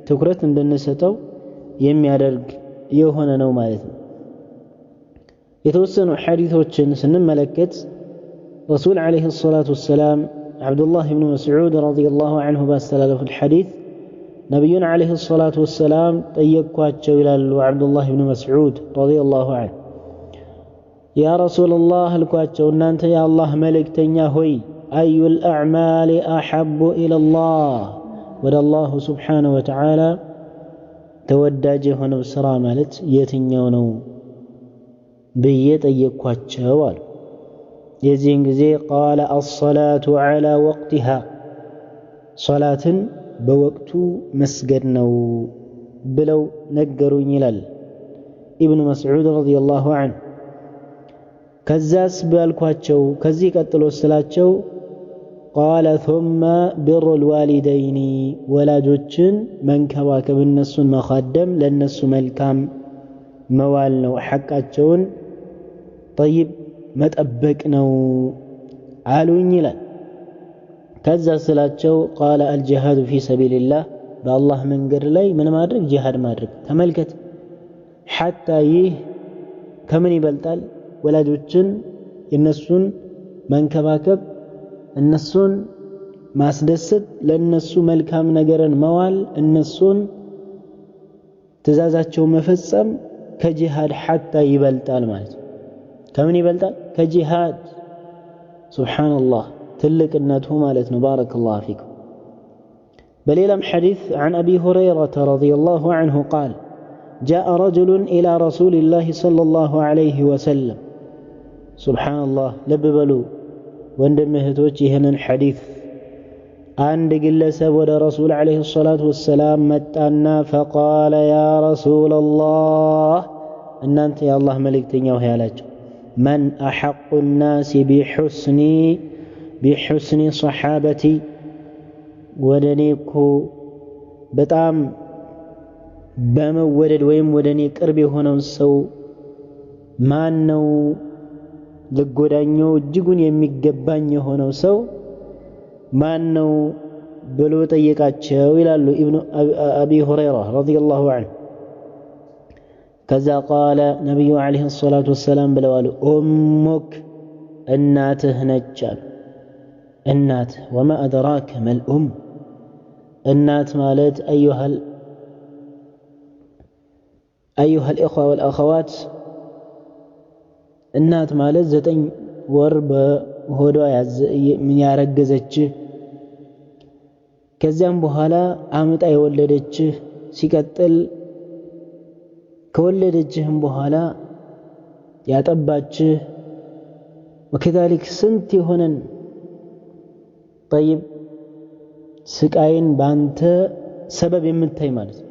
ትኩረት እንድንሰጠው የሚያደርግ የሆነ ነው ማለት ነው። የተወሰኑ ሐዲቶችን ስንመለከት ረሱል ዓለይሂ ሰላቱ ወሰላም ዓብዱላህ ብኑ መስዑድ ረዲየላሁ ዐንሁ ባስተላለፉት ሐዲት ነቢዩን ዓለይሂ ሰላቱ ወሰላም ጠየቅኳቸው ይላሉ ዓብዱላህ ብኑ መስዑድ ረዲየላሁ ዐንሁ። ያ ረሱለላህ አልኳቸው፣ እናንተ የአላህ መልእክተኛ ሆይ አዩል አዕማሊ አሐቡ ኢለላህ፣ ወደ አላሁ ስብሓነሁ ወተዓላ ተወዳጅ የሆነው ስራ ማለት የትኛው ነው ብዬ ጠየቅኳቸው አሉ። የዚህን ጊዜ ቃለ አሰላቱ ዐላ ወቅቲሃ፣ ሶላትን በወቅቱ መስገድ ነው ብለው ነገሩኝ ይላል ኢብኑ መስዑድ ረዲየላሁ ዐንሁ። ከዛስ ባልኳቸው ከዚህ ቀጥሎ ስላቸው ቃለ ثم ብሩል ዋሊደይኒ፣ ወላጆችን መንከባከብ እነሱን መኻደም ለእነሱ መልካም መዋል ነው፣ ሐቃቸውን ጠይብ መጠበቅ ነው አሉኝ ይላል። ከዛ ስላቸው ቃለ አልጂሃዱ ፊ ሰቢልላህ፣ በአላህ መንገድ ላይ ምን ማድረግ ጂሃድ ማድረግ። ተመልከት ሐታ ይህ ከምን ይበልጣል? ወላጆችን የነሱን መንከባከብ እነሱን ማስደሰት ለነሱ መልካም ነገርን መዋል እነሱን ትእዛዛቸው መፈጸም ከጂሃድ ሐታ ይበልጣል ማለት ነው። ከምን ይበልጣል? ከጂሃድ። ሱብሓነላህ ትልቅነቱ ማለት ነው። ባረከላሁ ፊኩም። በሌላም ሐዲስ عن أبي هريرة رضي الله عنه قال جاء رجل إلى رسول الله صلى الله عليه وسلم። ሱብሓነላህ ልብ በሉ። ወንድም እህቶች ይህንን ሐዲስ። አንድ ግለሰብ ወደ ረሱል ዓለይሂ ሰላቱ ወሰላም መጣና ፈቃለ ያ ረሱለላህ፣ እናንተ የአላህ መልእክተኛ ሆይ አላቸው፣ መን አሐቁ ናሲ ቢሑስኒ ሰሓበቲ፣ ወደ እኔ እኮ በጣም በመወደድ ወይም ወደ እኔ ቅርብ የሆነው ሰው ማን ነው? ልጎዳኘው እጅጉን የሚገባኝ የሆነው ሰው ማን ነው ብሎ ጠየቃቸው ይላሉ ኢብኑ አቢ ሁረይራ ረዲየላሁ ዐንሁ። ከዛ ቃለ ነቢዩ ዓለይሂ ሰላቱ ወሰላም ብለዋል፣ ኡሙክ እናትህ ነች አሉ። እናትህ ወማ አድራከ መልኡም፣ እናት ማለት አዩሃል ኢኽዋ ወልአኸዋት፣ እናት ማለት 9 ወር በሆዷ ያረገዘችህ፣ ከዚያም በኋላ አምጣ የወለደችህ፣ ሲቀጥል ከወለደችህም በኋላ ያጠባችህ፣ ወከዛሊክ ስንት የሆነን ጠይብ ስቃይን ባንተ ሰበብ የምታይ ማለት ነው።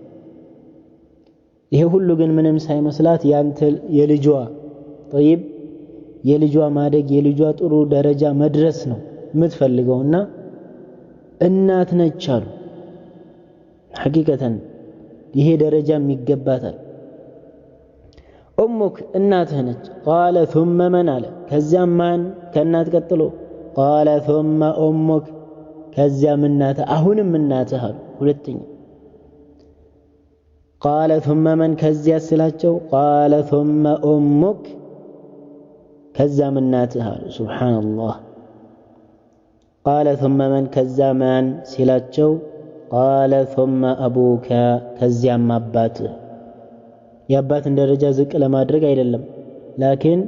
ይሄ ሁሉ ግን ምንም ሳይመስላት ያንተ የልጇ ጠይብ የልጇ ማደግ የልጇ ጥሩ ደረጃ መድረስ ነው የምትፈልገውና እናት ነች አሉ። ሐቂቀተን ይሄ ደረጃም ይገባታል። ኡሙክ እናትህ ነች። ቃለ ثم መን አለ፣ ከዚያም ማን ከእናት ቀጥሎ? ቃለ ثم ኡሙክ፣ ከዚያም እናትህ፣ አሁንም እናትህ አሉ። ሁለተኛ ቃለ ثم መን፣ ከዚያ ስላቸው ቃለ ثم ኡሙክ፣ ከዚያም እናትህ አሉ። ሱብሃንአላህ። ቃለ ثم መን፣ ከዚያ ማን ሲላቸው ቃለ ثم አቡከ፣ ከዚያም አባትህ። የአባትን ደረጃ ዝቅ ለማድረግ አይደለም፣ ላኪን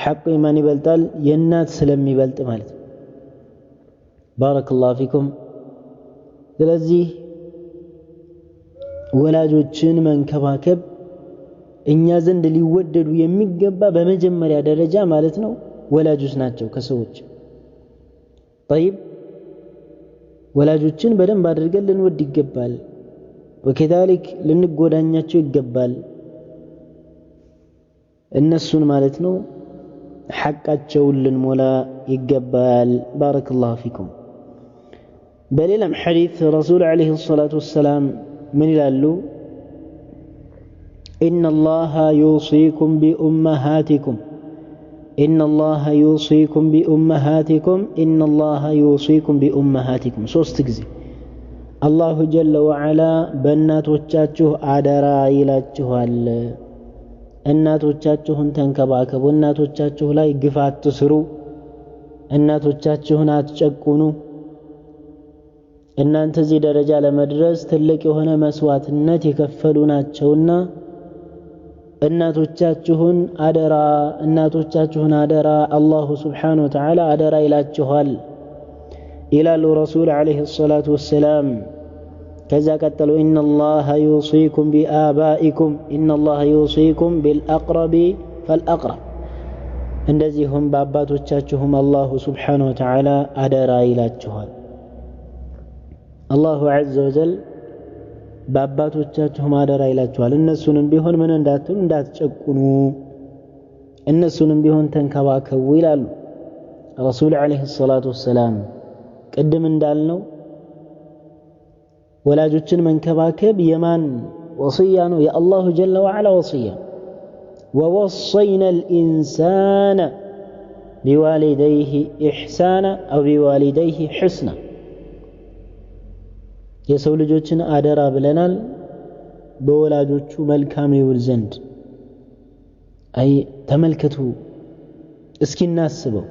ሐቁ የማን ይበልጣል? የእናት ስለሚበልጥ ማለት ነው። ባረከላሁ ፊኩም። ስለዚህ ወላጆችን መንከባከብ እኛ ዘንድ ሊወደዱ የሚገባ በመጀመሪያ ደረጃ ማለት ነው ወላጆች ናቸው ከሰዎች። ጠይብ ወላጆችን በደንብ አድርገን ልንወድ ይገባል። ወከዛሊክ ልንጎዳኛቸው ይገባል። እነሱን ማለት ነው ሐቃቸውን ልንሞላ ይገባል። ባረከላሁ ፊኩም። በሌላም ሐዲስ ረሱል ዓለይሂ ሰላቱ ወሰላም ምን ይላሉ? ኢነላሃ ዩሲኩም ቢኡመሃቲኩም፣ ኢነላሃ ዩሲኩም ቢኡመሃቲኩም፣ ኢነላሃ ዩሲኩም ቢኡመሃቲኩም። 3 ጊዜ አላሁ ጀለ ወዐላ በእናቶቻችሁ አደራ ይላችኋል። እናቶቻችሁን ተንከባከቡ፣ እናቶቻችሁ ላይ ግፍ አትስሩ፣ እናቶቻችሁን አትጨቁኑ። እናንተ እዚህ ደረጃ ለመድረስ ትልቅ የሆነ መስዋዕትነት የከፈሉ ናቸውና እናቶቻችሁን አደራ፣ እናቶቻችሁን አደራ አላሁ ሱብሓነሁ ወተዓላ አደራ ይላችኋል ይላሉ ረሱል ዓለይሂ ሰላቱ ወሰላም። ከዛ ቀጠሉ ኢነላሃ ዩሲኩም ቢአባኢኩም፣ ኢነላሃ ዩሲኩም ቢልአቅረቢ ፈልአቅረብ፣ እንደዚሁም በአባቶቻችሁም አላሁ ሱብሓነሁ ወተዓላ አደራ ይላችኋል። አላሁ ዐዘ ወጀል በአባቶቻችሁም አደራ ይላችኋል። እነሱንም ቢሆን ምን እንዳትሉ እንዳትጨቁኑ፣ እነሱንም ቢሆን ተንከባከቡ ይላሉ ረሱል ዓለይሂ ሰላቱ ወሰላም። ቅድም እንዳልነው ወላጆችን መንከባከብ የማን ወስያ ነው? የአላሁ ጀለ ወዐላ ወስያ። ወወሰይና አልኢንሳነ ቢዋሊደይሂ ኢሕሳና አው ቢዋሊደይሂ ሑስና። የሰው ልጆችን አደራ ብለናል በወላጆቹ መልካም ይውል ዘንድ። አይ ተመልከቱ እስኪ እናስበው።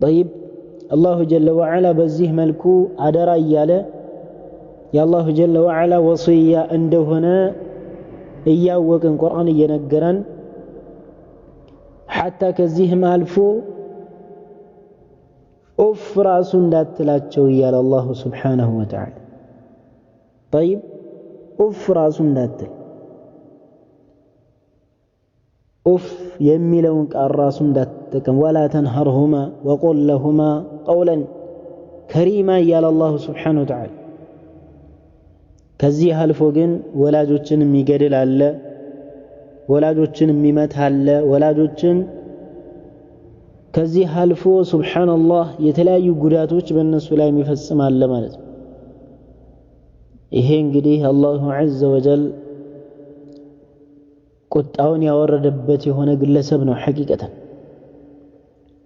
ጠይብ አላሁ ጀለ ወዐላ በዚህ መልኩ አደራ እያለ የአላሁ ጀለ ወዐላ ወስያ እንደሆነ እያወቅን ቁርአን እየነገረን ሐታ ከዚህም አልፎ ኡፍ ራሱ እንዳትላቸው እያለ አላሁ ሱብሓነሁ ወተዓላ። ጠይብ ኡፍ ራሱ እንዳትል፣ ኡፍ የሚለውን ቃል ራሱ እንዳትጠቀም። ወላ ተንሀርሁማ ወቁል ለሁማ ቀውለን ከሪማ እያለ አላሁ ስብሓነሁ ወተዓላ። ከዚህ አልፎ ግን ወላጆችን የሚገድል አለ፣ ወላጆችን የሚመታ አለ፣ ወላጆችን ከዚህ አልፎ ሱብሓነላህ የተለያዩ ጉዳቶች በእነሱ ላይ የሚፈጽም አለ ማለት ነው። ይሄ እንግዲህ አላሁ ዐዘ ወጀል ቁጣውን ያወረደበት የሆነ ግለሰብ ነው። ሐቂቀተን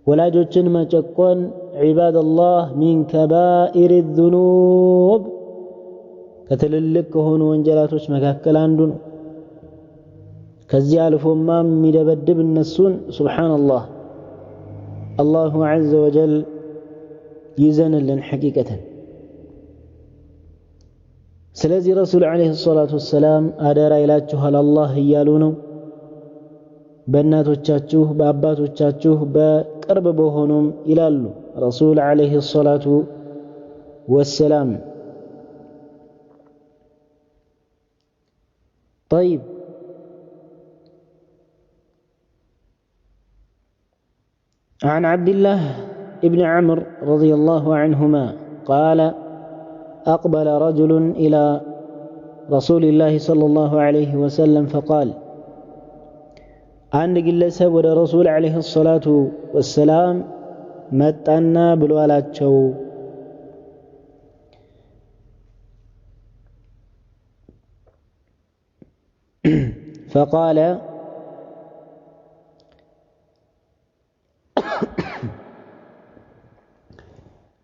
ወላጆችን መጨቆን ዒባደላህ ሚን ከባኢር ዙኑብ ከትልልቅ ከሆኑ ወንጀላቶች መካከል አንዱ ነው። ከዚህ አልፎማ የሚደበድብ እነሱን ሱብሓነላህ አላሁ ዐዘ ወጀል ይዘንልን ሐቂቀተን። ስለዚህ ረሱል ዓለይሂ ሰላቱ ወሰላም አደራ ይላችኋል አላህ እያሉ ነው። በእናቶቻችሁ በአባቶቻችሁ በቅርብ በሆኑም ይላሉ ረሱል ዓለይሂ ሰላቱ ወሰላም። ጠይብ عن عبد الله ابن عمرو رضي الله عنهما قال أقبل رجل إلى رسول الله صلى الله عليه وسلم فقال عند ግለሰብ ወደ ረሱል عليه الصلاة والسلام መጣና ብሎ አላቸው። فقال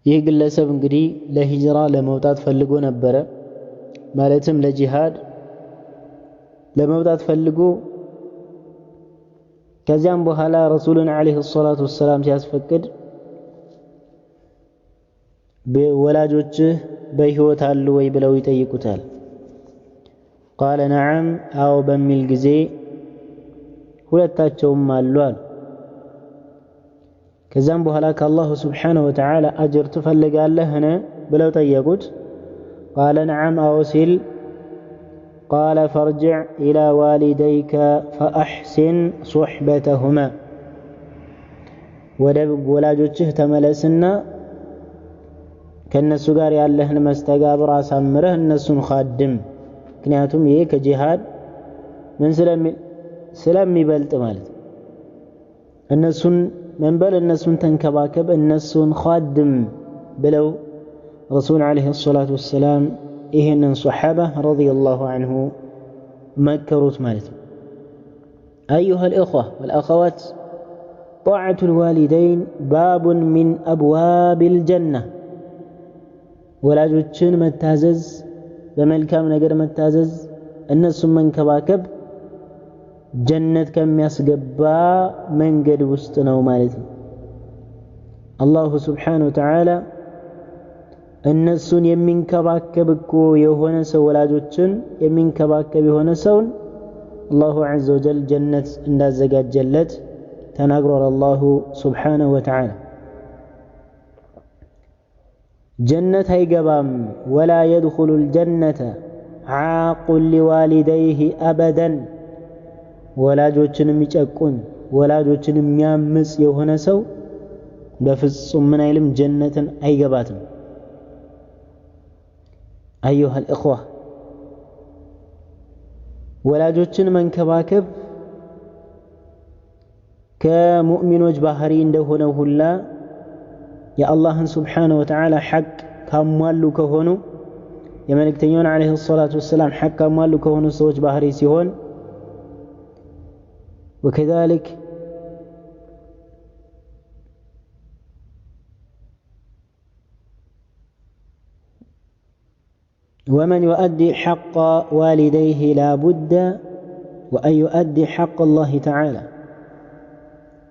ይህ ግለሰብ እንግዲህ ለሂጅራ ለመውጣት ፈልጎ ነበረ። ማለትም ለጂሃድ ለመውጣት ፈልጎ ከዚያም በኋላ ረሱልን ዓለይሂ ሰላቱ ወሰላም ሲያስፈቅድ ወላጆችህ በሕይወት አሉ ወይ ብለው ይጠይቁታል። ቃለ ነዓም አዎ በሚል ጊዜ ሁለታቸውም አሉ አሉ። ከዛም በኋላ ከአላሁ ስብሓነሁ ወተዓላ አጅር ትፈልጋለህን ብለው ጠየቁት። ቃለ ነዓም አዎ ሲል ቃለ ፈርጅዕ ኢላ ዋሊደይከ ፈአሕሲን ሱሕበተሁማ፣ ወደ ወላጆችህ ተመለስና ከእነሱ ጋር ያለህን መስተጋብር አሳምረህ እነሱን ኻድም። ምክንያቱም ይሄ ከጂሃድ ምን ስለሚበልጥ ማለት ነው። እነሱን መንበል እነሱን ተንከባከብ፣ እነሱን ኻድም ብለው ረሱል ዓለይሂ ሰላቱ ወሰላም ይሄንን ሶሓባ ረዲየላሁ ዐንሁ መከሩት ማለት ነው። አዩሃ ልእኽዋ ወልአኸዋት ጣዓቱል ዋሊደይን ባቡን ሚን አብዋቢል ጀና፣ ወላጆችን መታዘዝ፣ በመልካም ነገር መታዘዝ፣ እነሱን መንከባከብ ጀነት ከሚያስገባ መንገድ ውስጥ ነው ማለት ነው። አላሁ ስብሓነሁ ወተዓላ እነሱን የሚንከባከብ እኮ የሆነ ሰው ወላጆችን የሚንከባከብ የሆነ ሰውን አላሁ ዐዘ ወጀል ጀነት እንዳዘጋጀለት ተናግሯል። አላሁ ስብሓነሁ ወተዓላ ጀነት አይገባም ወላ የድኹሉል ጀነተ ዓቁን ሊዋሊደይህ አበደን፣ ወላጆችን የሚጨቁን ወላጆችን የሚያምጽ የሆነ ሰው በፍጹም ምን አይልም ጀነትን አይገባትም። አዩሃ ልእኽዋ ወላጆችን መንከባከብ ከሙእሚኖች ባህሪ እንደሆነ ሁላ የአላህን ስብሓነሁ ወተዓላ ሐቅ ካሟሉ ከሆኑ የመልእክተኛውን ዓለይሂ ሰላቱ ወሰላም ሐቅ ካሟሉ ከሆኑ ሰዎች ባህሪ ሲሆን ወከዛሊክ ومن يؤدي حق والديه لا بد وأن يؤدي حق الله تعالى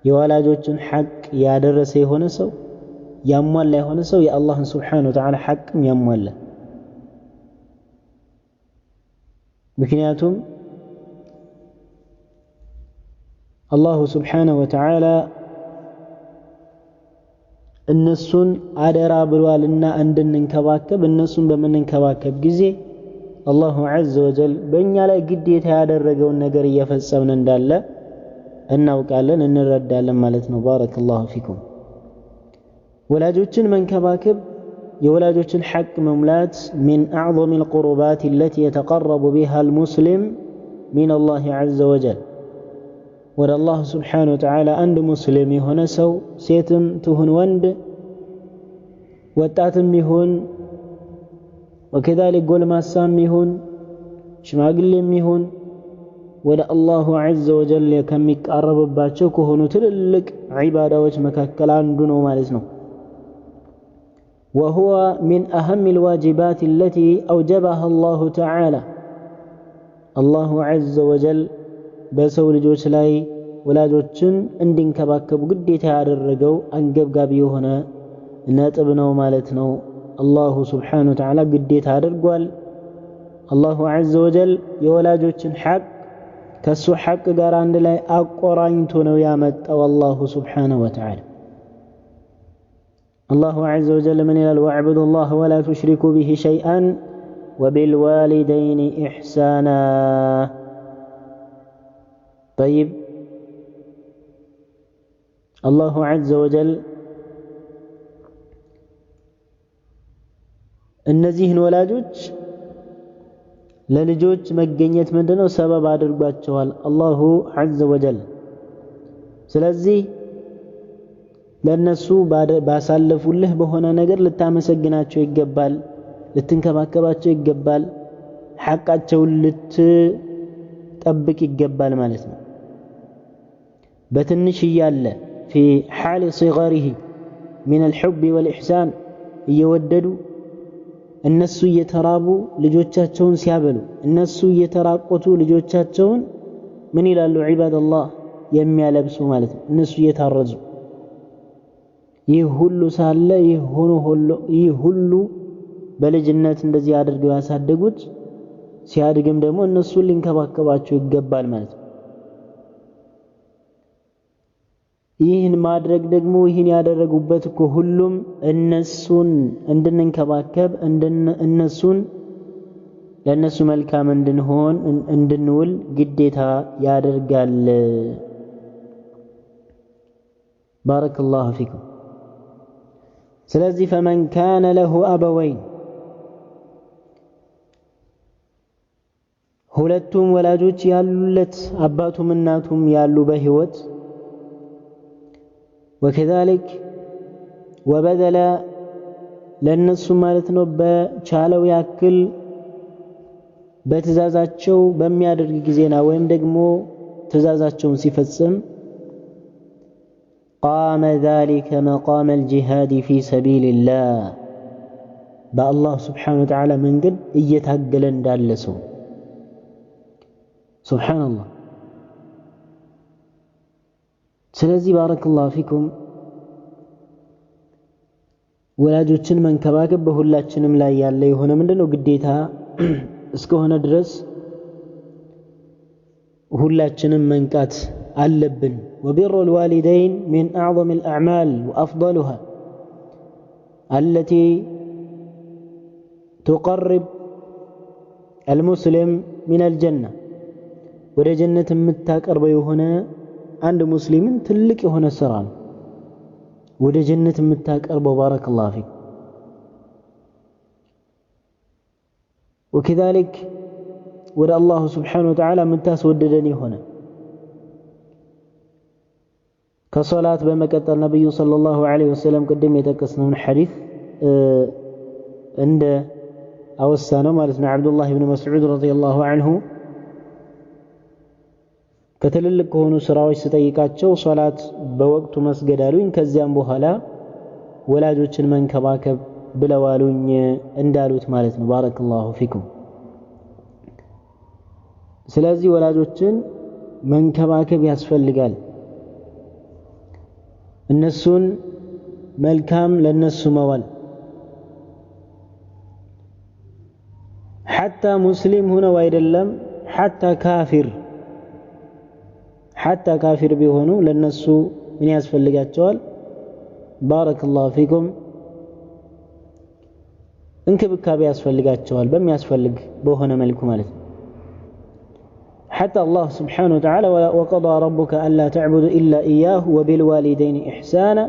የወላጆችን ሐቅ ያደረሰ የሆነ ሰው ያሟላ የሆነ ሰው የአላህን ስብሓነሁ ወተዓላ ሐቅም ያሟላ። ምክንያቱም አላሁ ስብሓነሁ ወተዓላ እነሱን አደራ ብሏልና እንድንንከባከብ፣ እነሱን በምንንከባከብ ጊዜ አላሁ ዐዘ ወጀል በእኛ ላይ ግዴታ ያደረገውን ነገር እየፈጸምን እንዳለ እናውቃለን እንረዳለን ማለት ነው። ባረከላሁ ፊኩም። ወላጆችን መንከባከብ የወላጆችን ሐቅ መሙላት ሚን አዕዘሚ ልቁሩባት አለቲ የተቀረቡ ቢሃ አልሙስሊም ሚን አላህ ዐዘ ወጀል። ወደ አላህ ስብሓነሁ ወተዓላ አንድ ሙስሊም የሆነ ሰው ሴትም ትሁን ወንድ፣ ወጣትም ይሁን ወከዛሊክ ጎልማሳም ይሁን ሽማግሌም ይሁን ወደ አላሁ ዐዘ ወጀል ከሚቃረብባቸው ከሆኑ ትልልቅ ዒባዳዎች መካከል አንዱ ነው ማለት ነው። ወሁወ ሚን አሀሚ ልዋጅባት አለቲ አውጀበሃ አላሁ ተዓላ። አላሁ ዐዘ ወጀል በሰው ልጆች ላይ ወላጆችን እንዲንከባከቡ ግዴታ ያደረገው አንገብጋቢ የሆነ ነጥብ ነው ማለት ነው። አላሁ ስብሓነሁ ወተዓላ ግዴታ አድርጓል። አላሁ ዐዘ ወጀል የወላጆችን ሐቅ ከሱ ሐቅ ጋር አንድ ላይ አቆራኝቶ ነው ያመጣው አላሁ ስብሓነሁ ወተዓላ። አላሁ ዐዘ ወጀል ምን ይላል? ወዕቡዱ ላህ ወላ ቱሽሪኩ ቢሂ ሸይአን ወቢልዋሊደይኒ ኢሕሳና። ጠይብ አላሁ ዐዘ ወጀል እነዚህን ወላጆች ለልጆች መገኘት ምንድነው ሰበብ አድርጓቸዋል አላሁ ዐዘ ወጀል። ስለዚህ ለነሱ ባሳለፉልህ በሆነ ነገር ልታመሰግናቸው ይገባል፣ ልትንከባከባቸው ይገባል፣ ሐቃቸውን ልትጠብቅ ይገባል ማለት ነው። በትንሽ እያለ ፊ ሓሊ ሲገሪሂ ሚን አልሑቢ ወልኢሕሳን እየወደዱ እነሱ እየተራቡ ልጆቻቸውን ሲያበሉ፣ እነሱ እየተራቆቱ ልጆቻቸውን ምን ይላሉ? ዒባደላህ የሚያለብሱ ማለት ነው። እነሱ እየታረዙ ይህ ሁሉ ሳለ ይህ ሁሉ በልጅነት እንደዚህ አድርገው ያሳደጉት ሲያድግም ደግሞ እነሱን ሊንከባከባቸው ይገባል ማለት ነው። ይህን ማድረግ ደግሞ ይህን ያደረጉበት እኮ ሁሉም እነሱን እንድንንከባከብ እነሱን ለእነሱ መልካም እንድንሆን እንድንውል ግዴታ ያደርጋል። ባረከላሁ ፊኩም። ስለዚህ ፈመን ካነ ለሁ አበወይን ሁለቱም ወላጆች ያሉለት አባቱም እናቱም ያሉ በህይወት ወከዛሊክ ወበደለ ለነሱ ማለት ነው በቻለው ያክል በትእዛዛቸው በሚያደርግ ጊዜና ወይም ደግሞ ትእዛዛቸውን ሲፈጽም ቃመ ዛሊከ መቃመ አልጂሃድ ፊ ሰቢልላህ በአላህ ስብሓነሁ ወተዓላ መንገድ እየታገለ እንዳለ ሰው። ሱብሓነላህ። ስለዚህ ባረከላሁ ፊኩም ወላጆችን መንከባከብ በሁላችንም ላይ ያለ የሆነ ምንድነው ግዴታ እስከሆነ ድረስ ሁላችንም መንቃት አለብን። ወቢሩ ልዋሊደይን ሚን አዕዘም ልአዕማል ወአፍደሉሃ አለቲ ቱቀርብ አልሙስሊም ሚን አልጀና ወደ ጀነት የምታቀርበው የሆነ አንድ ሙስሊምን ትልቅ የሆነ ስራ ነው ወደ ጀነት የምታቀርበው። ባረከላሁ ፊክ። ወከዛሊክ ወደ አላሁ ስብሓነሁ ወተዓላ የምታስወደደን የሆነ ከሶላት በመቀጠል ነብዩ ሰለላሁ ዐለይሂ ወሰለም ቅድም የጠቀስነውን ሐዲስ እንደ አወሳ ነው ማለት ነው። ዓብዱላህ ብን መስዑድ ረዲየላሁ ዐንሁ ከትልልቅ ከሆኑ ስራዎች ስጠይቃቸው ሶላት በወቅቱ መስገድ አሉኝ፣ ከዚያም በኋላ ወላጆችን መንከባከብ ብለዋሉኝ እንዳሉት ማለት ነው። ባረከላሁ ፊኩም። ስለዚህ ወላጆችን መንከባከብ ያስፈልጋል። እነሱን መልካም ለነሱ መዋል ሐታ ሙስሊም ሆነው አይደለም ሐታ ካፊር ቢሆኑ ለነሱ ምን ያስፈልጋቸዋል? ባረከላሁ ፊኩም እንክብካቤ ያስፈልጋቸዋል በሚያስፈልግ በሆነ መልኩ ማለት ነው። حتى الله سبحانه وتعالى وقضى ربك ألا تعبدوا إلا إياه وبالوالدين إحسانا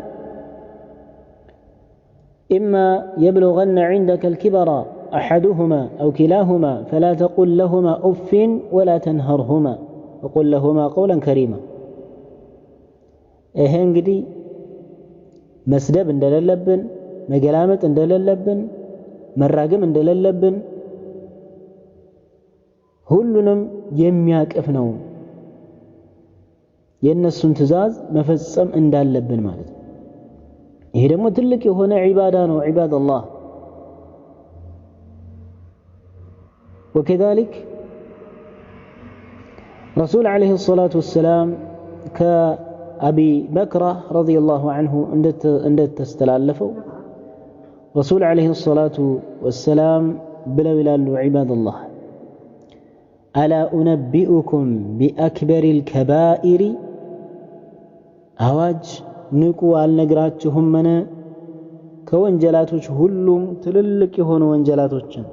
إما يبلغن عندك الكبر أحدهما أو كلاهما فلا تقل لهما أف ولا تنهرهما وقل لهما قولا كريما። ይሄ እንግዲህ መስደብ እንደሌለብን፣ መገላመጥ እንደሌለብን፣ መራገም እንደሌለብን ሁሉንም የሚያቅፍ ነው። የእነሱን ትዕዛዝ መፈጸም እንዳለብን ማለት ነው። ይሄ ደግሞ ትልቅ የሆነ ዒባዳ ነው። عباد الله። وكذلك ረሱል عليه الصلاة والسلام ከአቢ በክራ رضي الله عنه እንደተስተላለፈው ረሱል عليه الصلاة والسلام ብለው ይላሉ عباد الله ألا أنبئكم بأكبر الكبائر፣ አዋጅ ንቁ አልነግራችሁምን? ከወንጀላቶች ሁሉም ትልልቅ የሆኑ ወንጀላቶችን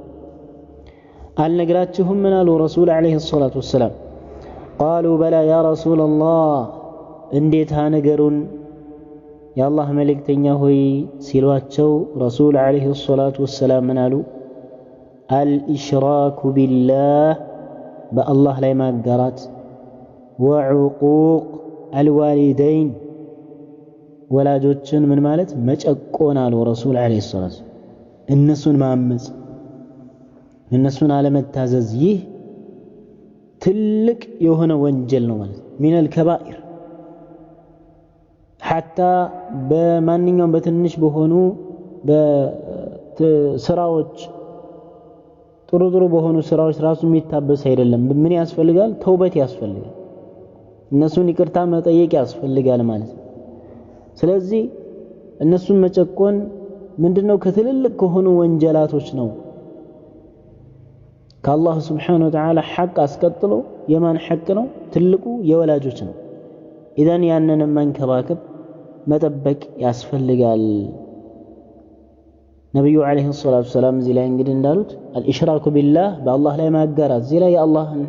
አልነግራችሁምን? አሉ ረሱል ዓለይሂ ሰላቱ ወሰላም። ቃሉ በላ ያ ረሱለላህ፣ እንዴታ ነገሩን የአላህ መልእክተኛ ሆይ ሲሏቸው ረሱል ዓለይሂ ሰላቱ ወሰላም ምን አሉ? አልኢሽራኩ ቢላህ፣ በአላህ ላይ ማጋራት፣ ወዑቁቅ አልዋሊደይን፣ ወላጆችን ምን ማለት መጨቆን አሉ ረሱል ዓለይሂ ሰላቱ፣ እነሱን ማመፅ፣ እነሱን አለመታዘዝ፣ ይህ ትልቅ የሆነ ወንጀል ነው ማለት ሚነል ከባኢር። ሐታ በማንኛውም በትንሽ በሆኑ በስራዎች ጥሩ ጥሩ በሆኑ ስራዎች ራሱ የሚታበስ አይደለም። ምን ያስፈልጋል? ተውበት ያስፈልጋል። እነሱን ይቅርታ መጠየቅ ያስፈልጋል ማለት ነው። ስለዚህ እነሱን መጨቆን ምንድነው? ከትልልቅ ከሆኑ ወንጀላቶች ነው። ከአላህ ስብሓነሁ ወተዓላ ሐቅ አስቀጥሎ የማን ሐቅ ነው? ትልቁ የወላጆች ነው። ኢዘን ያንንም መንከባከብ መጠበቅ ያስፈልጋል። ነብዩ ዓለይሂ ሰላቱ ወሰላም እዚህ ላይ እንግዲህ እንዳሉት አልኢሽራኩ ቢላህ፣ በአላህ ላይ ማጋራት፣ እዚህ ላይ የአላህን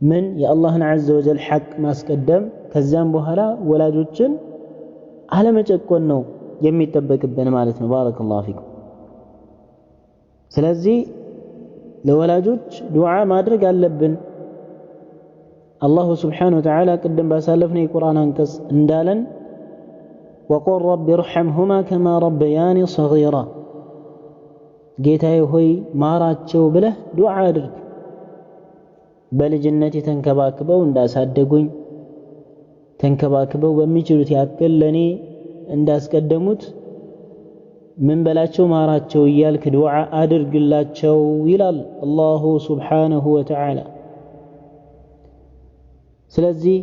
ምን የአላህን ዐዘ ወጀል ሐቅ ማስቀደም፣ ከዚያም በኋላ ወላጆችን አለመጨቆን ነው የሚጠበቅብን ማለት ነው። ባረከላሁ ፊኩም። ስለዚህ ለወላጆች ዱዓ ማድረግ አለብን። አላሁ ስብሓነሁ ወተዓላ ቅድም ባሳለፍነው የቁርአን አንቀጽ እንዳለን ወቁል ረቢ እርሐምሁማ ከማ ረበያኒ ሰጊራ፣ ጌታዬ ሆይ ማራቸው ብለህ ዱዓ አድርግ። በልጅነት የተንከባክበው እንዳሳደጉኝ ተንከባክበው በሚችሉት ያክል ለኔ እንዳስቀደሙት ምን በላቸው ማራቸው እያልክ ዱዓ አድርግላቸው ይላል አላሁ ስብሓነሁ ወተዓላ። ስለዚህ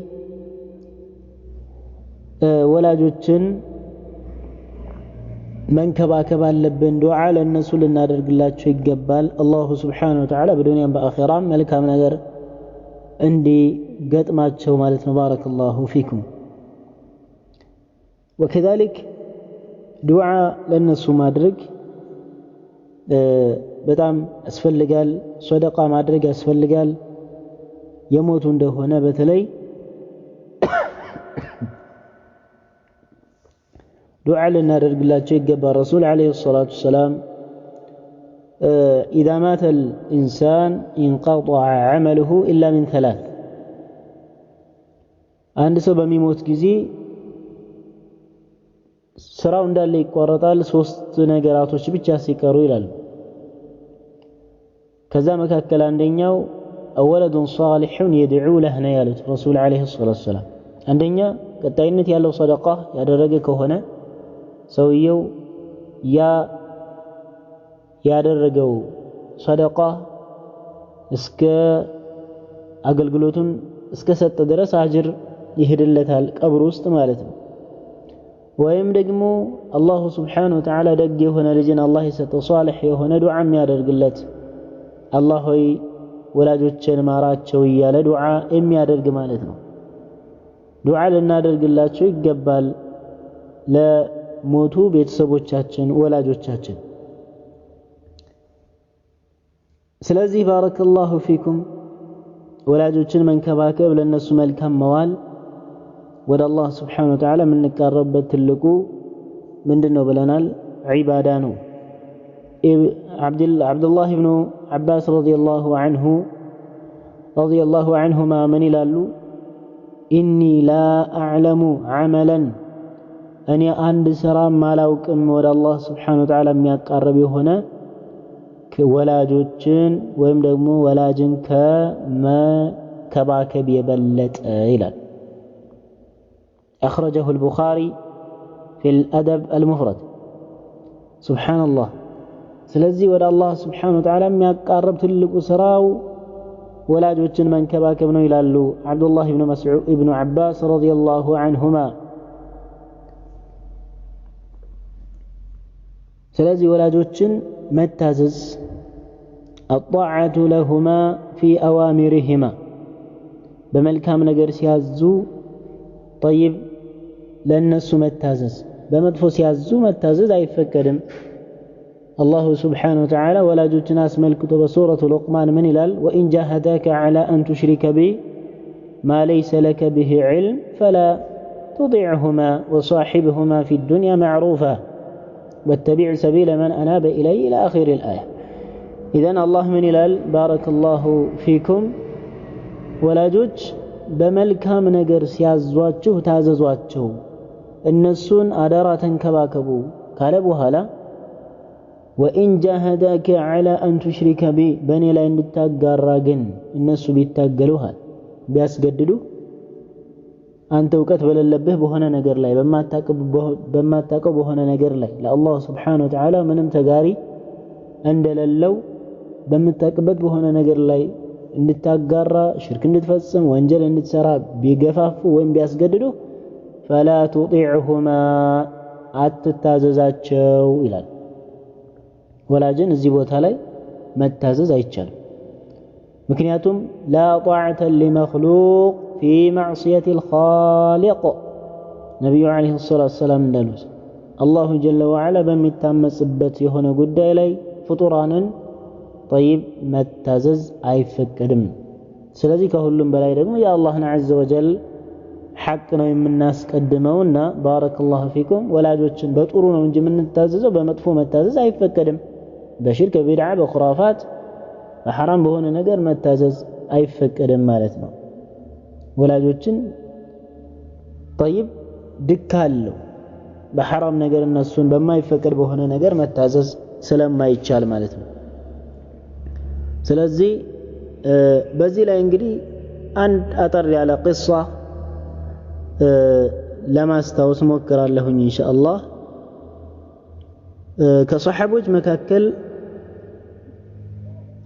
ወላጆችን መንከባከብ አለብን። ዱዓ ለእነሱ ልናደርግላቸው ይገባል። አላሁ ስብሓነሁ ወተዓላ በዱንያም በአኺራም መልካም ነገር እንዲገጥማቸው ማለት ነው። ባረከላሁ ፊኩም። ወከዛሊክ ዱዓ ለእነሱ ማድረግ በጣም ያስፈልጋል። ሶደቃ ማድረግ ያስፈልጋል። የሞቱ እንደሆነ በተለይ ዱዓ ልናደርግላቸው ይገባል። ረሱል ዓለይሂ ሰላቱ ወሰላም ኢዛ ማተ ልኢንሳን ኢንቀጠዐ ዐመሉሁ ኢላ ሚን ተላት፣ አንድ ሰው በሚሞት ጊዜ ስራው እንዳለ ይቋረጣል፣ ሶስት ነገራቶች ብቻ ሲቀሩ ይላሉ። ከዛ መካከል አንደኛው ወለዱን ሷሊሑን የድዑ ለህ ነው ያሉት ረሱል ዓለይሂ ሰላቱ ወሰላም። አንደኛ ቀጣይነት ያለው ሰደቃ ያደረገ ከሆነ ሰውየው ያ ያደረገው ሰደቃ እስከ አገልግሎቱን እስከ ሰጠ ድረስ አጅር ይሄድለታል ቀብር ውስጥ ማለት ነው። ወይም ደግሞ አላሁ ስብሓነሁ ወተዓላ ደግ የሆነ ልጅን አላህ የሰጠው ሷሊሕ የሆነ ዱዓ የሚያደርግለት አላህ ሆይ ወላጆችን ማራቸው እያለ ዱዓ የሚያደርግ ማለት ነው። ዱዓ ልናደርግላቸው ይገባል ለሞቱ ቤተሰቦቻችን፣ ወላጆቻችን። ስለዚህ ባረከላሁ ፊኩም ወላጆችን መንከባከብ፣ ለነሱ መልካም መዋል ወደ አላህ ስብሓነሁ ወተዓላ የምንቃረብበት ትልቁ ምንድን ነው ብለናል? ዒባዳ ነው። ዓብዱላህ ብኑ ዓባስ ረዲየላሁ ዐንሁማ ምን ይላሉ? ኢኒ ላ አዕለሙ ዐመለን፣ እኔ አንድ ስራ አላውቅም ወደ አላህ ስብሓነሁ ወተዓላ የሚያቃርብ የሆነ ወላጆችን ወይም ደግሞ ወላጅን ከመከባከብ የበለጠ ይላል። أخرجه البخاري في الأدب المفرد። ሱብሓነላህ። ስለዚህ ወደ አላህ ስብሓነሁ ወተዓላ የሚያቃርብ ትልቁ ስራው ወላጆችን መንከባከብ ነው ይላሉ ዓብዱላህ ኢብኑ ዓባስ ረዲየላሁ ዐንሁማ። ስለዚህ ወላጆችን መታዘዝ አጣዓቱ ለሁማ ፊ አዋሚሪሂማ፣ በመልካም ነገር ሲያዙ ጠይብ ለእነሱ መታዘዝ፣ በመጥፎ ሲያዙ መታዘዝ አይፈቀድም። አላሁ ስብሓነሁ ወተዓላ ወላጆችን አስመልክቶ በሱረቱ ሉቅማን ምን ይላል? ወኢን ጃሃዳከ ዐላ አን ቱሽሪከ ቢ ማ ለይሰ ለከ ብሂ ዕልም ፈላ ቱጢዕሁማ ወሳሒብሁማ ፊ ዱንያ ማዕሩፋ ወተቢዕ ሰቢለ መን አናበ ኢለይ ኢላ አኺሪል አያ። ኢዘን አላህ ምን ይላል? ባረከላሁ ፊኩም፣ ወላጆች በመልካም ነገር ሲያዟችሁ ታዘዟቸው፣ እነሱን አደራ ተንከባከቡ ካለ በኋላ ወኢን ጃሃዳከ ዐላ አን ቱሽሪከ ቢ፣ በእኔ ላይ እንድታጋራ ግን እነሱ ቢታገሉሃል ቢያስገድዱ አንተ እውቀት በሌለብህ በሆነ ነገር ላይ በማታውቀው በሆነ ነገር ላይ ለአላህ ስብሓነሁ ወተዓላ ምንም ተጋሪ እንደሌለው በምታውቅበት በሆነ ነገር ላይ እንድታጋራ፣ ሽርክ እንድትፈጽም፣ ወንጀል እንድትሰራ ቢገፋፉ ወይም ቢያስገድዱ ፈላ ቱጢዕሁማ፣ አትታዘዛቸው ይላል። ወላጅን እዚህ ቦታ ላይ መታዘዝ አይቻልም። ምክንያቱም ላ ጣዕተ ሊመክሉቅ ፊ ማዕስየት ልኻሊቅ፣ ነቢዩ ዓለይሂ ሰላቱ ወሰላም እንዳሉት አላሁ ጀለ ወዐላ በሚታመጽበት የሆነ ጉዳይ ላይ ፍጡራንን ጠይብ መታዘዝ አይፈቀድም። ስለዚህ ከሁሉም በላይ ደግሞ የአላህን ዐዘ ወጀል ሐቅ ነው የምናስቀድመውና ባረከላሁ ፊኩም ወላጆችን በጥሩ ነው እንጂ የምንታዘዘው በመጥፎ መታዘዝ አይፈቀድም። በሽርክ፣ በቢድዓ፣ በኹራፋት፣ በሐራም በሆነ ነገር መታዘዝ አይፈቀድም ማለት ነው። ወላጆችን ጠይብ ድካ አለው፣ በሐራም ነገር እነሱን በማይፈቀድ በሆነ ነገር መታዘዝ ስለማይቻል ማለት ነው። ስለዚህ በዚህ ላይ እንግዲህ አንድ አጠር ያለ ቅሷ ለማስታወስ ሞክራለሁኝ ኢንሻአላህ። ከሰሐቦች መካከል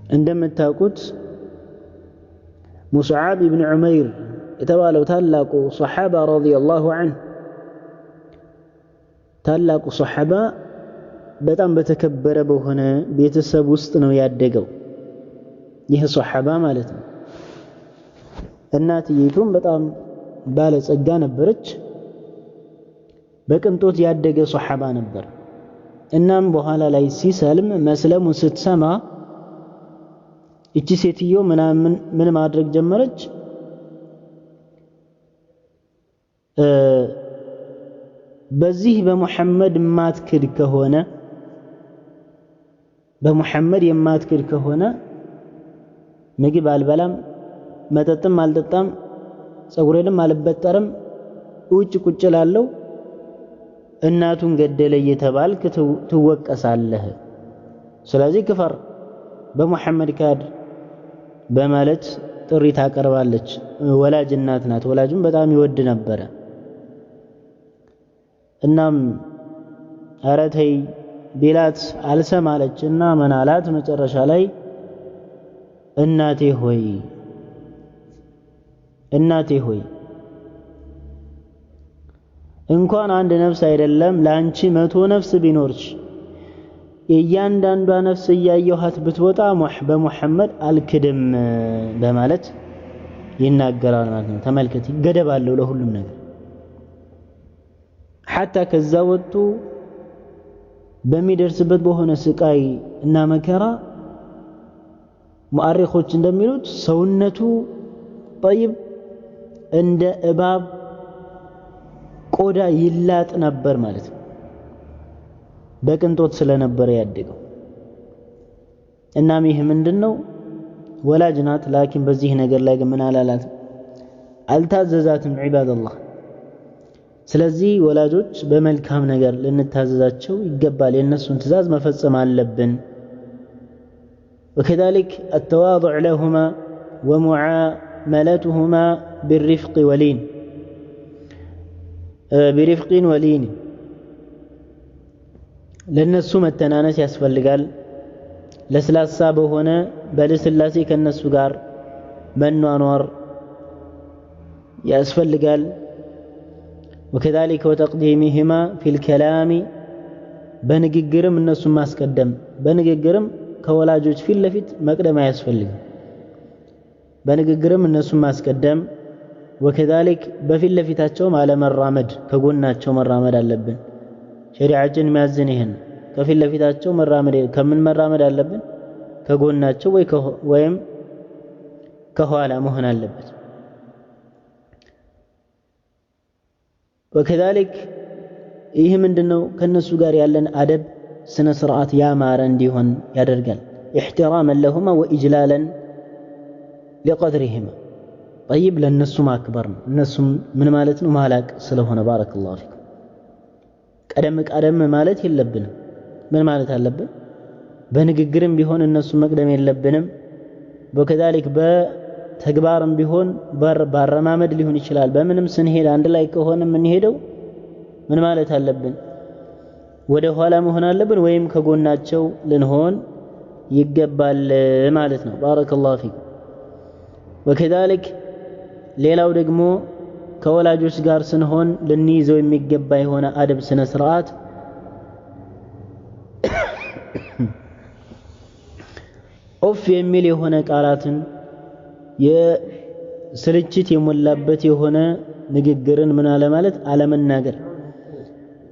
እንደምታውቁት ሙስዓብ ኢብን ዑመይር የተባለው ታላቁ ሰሐባ ረዲየላሁ ዐንሁ፣ ታላቁ ሰሐባ በጣም በተከበረ በሆነ ቤተሰብ ውስጥ ነው ያደገው ይህ ሰሐባ ማለት ነው። እናትየቱም በጣም ባለጸጋ ነበረች። በቅንጦት ያደገ ሰሐባ ነበር። እናም በኋላ ላይ ሲሰልም መስለሙን ስትሰማ እቺ ሴትዮ ምናምን ምን ማድረግ ጀመረች? በዚህ በሙሐመድ የማትክድ ከሆነ፣ በሙሐመድ የማትክድ ከሆነ ምግብ አልበላም፣ መጠጥም አልጠጣም፣ ፀጉሬንም አልበጠርም፣ ውጭ ቁጭ እላለሁ፣ እናቱን ገደለ እየተባልክ ትወቀሳለህ። ስለዚህ ክፈር፣ በሙሐመድ ካድ በማለት ጥሪ ታቀርባለች። ወላጅ እናት ናት። ወላጁም በጣም ይወድ ነበረ። እናም ኧረ ተይ ቢላት አልሰማለች እና ምን አላት መጨረሻ ላይ? እናቴ ሆይ፣ እናቴ ሆይ፣ እንኳን አንድ ነፍስ አይደለም ለአንቺ 100 ነፍስ ቢኖርሽ የእያንዳንዷ ነፍስ እያየኋት ብትወጣ በሙሐመድ አልክድም በማለት ይናገራል ማለት ነው። ተመልከት፣ ገደብ አለው ለሁሉም ነገር። ሐታ ከዛ ወጥቶ በሚደርስበት በሆነ ስቃይ እና መከራ ሙአሪኾች እንደሚሉት ሰውነቱ ጠይብ እንደ እባብ ቆዳ ይላጥ ነበር ማለት ነው። በቅንጦት ስለነበረ ያደገው። እናም ይህ ምንድነው ወላጅ ናት፣ ላኪን በዚህ ነገር ላይ ግን ምን አላላትም፣ አልታዘዛትም። ዒባደላህ። ስለዚህ ወላጆች በመልካም ነገር ልንታዘዛቸው ይገባል። የእነሱን ትዕዛዝ መፈጸም አለብን። ወከዛሊክ አተዋዱዕ ለሁማ ወሙዓመለቱሁማ ቢሪፍቅ ወሊን ቢሪፍቅን ወሊን ለነሱ መተናነስ ያስፈልጋል። ለስላሳ በሆነ በልስላሴ ከነሱ ጋር መኗኗር ያስፈልጋል። ወከዛሊክ ወተቅዲሚሂማ ፊል ከላሚ በንግግርም እነሱን ማስቀደም፣ በንግግርም ከወላጆች ፊት ለፊት መቅደም አያስፈልግም። በንግግርም እነሱን ማስቀደም፣ ወከዛሊክ በፊት ለፊታቸውም አለመራመድ፣ ከጎናቸው መራመድ አለብን። ሸሪዓችን የሚያዝን ይሄን ከፊት ለፊታቸው መራመድ ከምን መራመድ አለብን? ከጎናቸው ወይም ከኋላ መሆን አለበት። ወከዛሊክ ይህ ምንድነው ከነሱ ጋር ያለን አደብ ስነ ስርዓት ያማረ እንዲሆን ያደርጋል። ኢሕቲራመን ለሁማ ወኢጅላለን ሊቀድሪሂማ። ጠይብ ለነሱ ማክበር ነው። እነሱም ምን ማለት ነው ማላቅ ስለሆነ ባረከላሁ ፊኩም። ቀደም ቀደም ማለት የለብንም። ምን ማለት አለብን? በንግግርም ቢሆን እነሱ መቅደም የለብንም። ወከዛሊክ በተግባርም ቢሆን ባረማመድ ሊሆን ይችላል። በምንም ስንሄድ አንድ ላይ ከሆነ የምንሄደው ምን ማለት አለብን? ወደ ኋላ መሆን አለብን ወይም ከጎናቸው ልንሆን ይገባል ማለት ነው። ባረከላሁ ፊኩም። ወከዛሊክ ሌላው ደግሞ ከወላጆች ጋር ስንሆን ልንይዘው የሚገባ የሆነ አደብ ስነ ስርዓት ኦፍ የሚል የሆነ ቃላትን የስልችት የሞላበት የሆነ ንግግርን ምን አለ ማለት አለመናገር።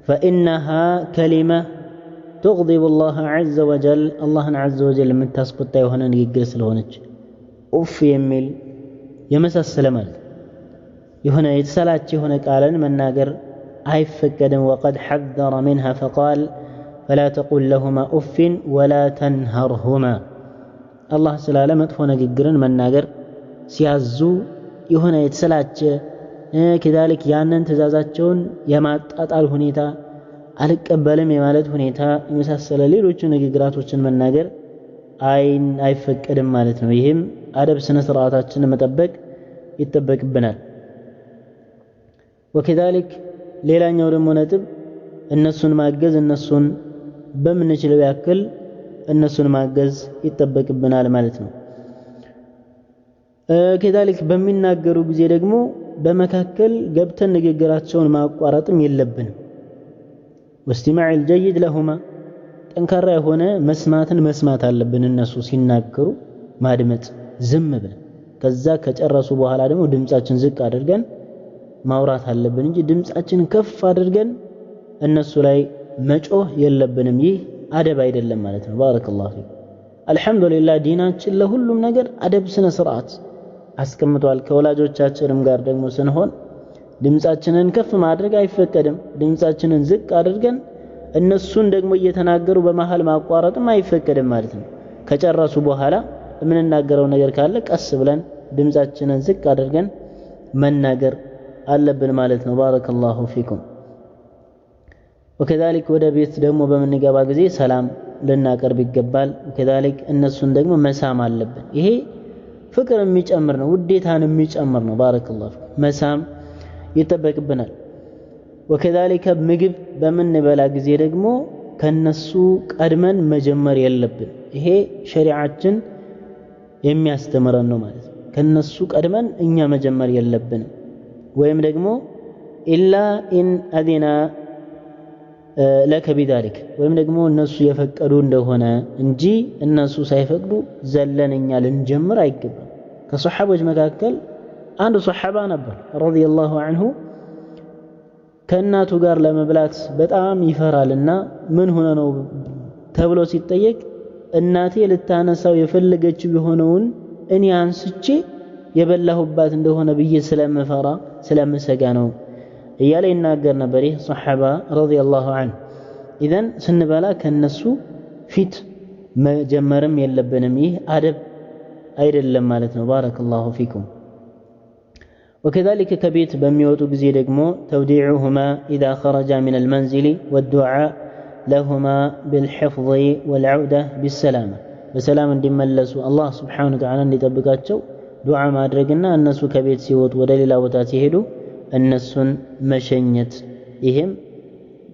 ፈኢነሃ ከሊማ تغضب الله عز وجل አላህን ዐዘ ወጀል የምታስቆጣ የሆነ ንግግር ስለሆነች ኡፍ የሚል የመሳሰለ ማለት የሆነ የተሰላቸ የሆነ ቃልን መናገር አይፈቀድም። ወቀድ ሐዘረ ሚንሃ ፈቃል ፈላ ተቁል ለሁማ ኡፍን ወላ ተንሀርሁማ። አላህ ስላለ መጥፎ ንግግርን መናገር ሲያዙ የሆነ የተሰላቸ ከዛልክ ያንን ትዕዛዛቸውን የማጣጣል ሁኔታ አልቀበልም የማለት ሁኔታ የመሳሰለ ሌሎች ንግግራቶችን መናገር አይፈቀድም ማለት ነው። ይህም አደብ ስነ ስርዓታችንን መጠበቅ ይጠበቅብናል። ወከዛሊክ ሌላኛው ደግሞ ነጥብ እነሱን ማገዝ፣ እነሱን በምንችለው ያክል እነሱን ማገዝ ይጠበቅብናል ማለት ነው። ከዛሊክ በሚናገሩ ጊዜ ደግሞ በመካከል ገብተን ንግግራቸውን ማቋረጥም የለብንም። ወስቲማዕ الجيد ለሁማ ጠንካራ የሆነ መስማትን መስማት አለብን። እነሱ ሲናገሩ ማድመጥ ዝም ብለን ከዛ ከጨረሱ በኋላ ደግሞ ድምጻችን ዝቅ አድርገን ማውራት አለብን እንጂ ድምጻችንን ከፍ አድርገን እነሱ ላይ መጮህ የለብንም። ይህ አደብ አይደለም ማለት ነው። ባረከላሁ ፊክ። አልሐምዱሊላህ ዲናችን ለሁሉም ነገር አደብ ስነ ስርዓት አስቀምጧል። ከወላጆቻችንም ጋር ደግሞ ስንሆን ድምጻችንን ከፍ ማድረግ አይፈቀድም። ድምጻችንን ዝቅ አድርገን እነሱን ደግሞ እየተናገሩ በመሃል ማቋረጥም አይፈቀድም ማለት ነው። ከጨረሱ በኋላ የምንናገረው ነገር ካለ ቀስ ብለን ድምጻችንን ዝቅ አድርገን መናገር አለብን ማለት ነው። ባረከላሁ ፊኩም። ወከዛሊክ ወደ ቤት ደግሞ በምንገባ ጊዜ ሰላም ልናቀርብ ይገባል። ወከዛሊክ እነሱን ደግሞ መሳም አለብን። ይሄ ፍቅር የሚጨምር ነው፣ ውዴታን የሚጨምር ነው። ባረከላሁ ፊኩም። መሳም ይጠበቅብናል። ወከዛሊከ ምግብ በምንበላ ጊዜ ደግሞ ከነሱ ቀድመን መጀመር የለብን። ይሄ ሸሪዓችን የሚያስተምረን ነው ማለት ነው። ከነሱ ቀድመን እኛ መጀመር የለብንም። ወይም ደግሞ إلا إن أذنا لك بذلك ወይም ደግሞ እነሱ የፈቀዱ እንደሆነ እንጂ እነሱ ሳይፈቅዱ ዘለን እኛ ልንጀምር አይገባም። ከሰሐቦች መካከል አንዱ ሰሐባ ነበር رضي الله عنه ከእናቱ ጋር ለመብላት በጣም ይፈራልና ምን ሆነ ነው ተብሎ ሲጠየቅ እናቴ ልታነሳው የፈለገችው የሆነውን እኔ አንስቼ የበላሁባት እንደሆነ ብዬ ስለምፈራ ስለምሰጋ ነው እያለ ይናገር ነበር ይህ ሰሐባ ረዲየላሁ ዐንሁ። ኢዘን ስንበላ ከነሱ ፊት መጀመርም የለብንም። ይህ አደብ አይደለም ማለት ነው። ባረከላሁ ፊኩም። ወከዛሊከ ከቤት በሚወጡ ጊዜ ደግሞ ተውዲዑሁማ ኢዛ ኸረጃ ሚነል መንዚሊ ወዱዓ ለሁማ ቢልሕፍዚ ወልዐውደ ቢሰላማ፣ በሰላም እንዲመለሱ አላህ ስብሓነሁ ወተዓላ እንዲጠብቃቸው ዱዓ ማድረግና እነሱ ከቤት ሲወጡ ወደ ሌላ ቦታ ሲሄዱ እነሱን መሸኘት፣ ይሄም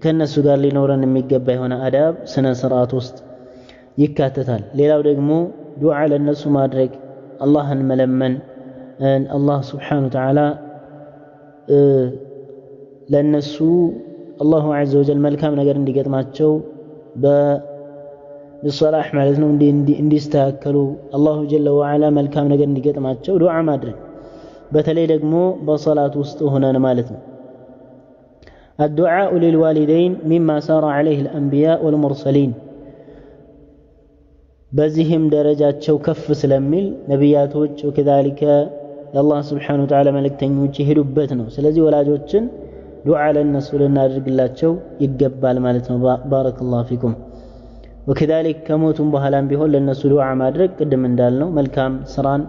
ከነሱ ጋር ሊኖረን የሚገባ የሆነ አዳብ ስነ ስርዓት ውስጥ ይካተታል። ሌላው ደግሞ ዱዓ ለነሱ ማድረግ፣ አላህን መለመን፣ አላህ ስብሓነሁ ወተዓላ ለነሱ አላሁ ዐዘ ወጀል መልካም ነገር እንዲገጥማቸው በሰላህ ማለት ነው፣ እንዲስተካከሉ አላሁ ጀለ ወዐላ መልካም ነገር እንዲገጥማቸው ዱዓ ማድረግ፣ በተለይ ደግሞ በሰላት ውስጥ ሆነን ማለት ነው። الدعاء للوالدين مما سار عليه الأنبياء والمرسلين፣ በዚህም ደረጃቸው ከፍ ስለሚል ነቢያቶች ወከዛሊከ የአላህ ስብሓነሁ ወተዓላ መልእክተኞች የሄዱበት ነው። ስለዚህ ወላጆችን ዱዓ ለእነሱ ልናደርግላቸው ይገባል ማለት ነው። ባረከላሁ ፊኩም። ወከዛሊክ ከሞቱም በኋላም ቢሆን ለእነሱ ዱዓ ማድረግ፣ ቅድም እንዳልነው መልካም ስራን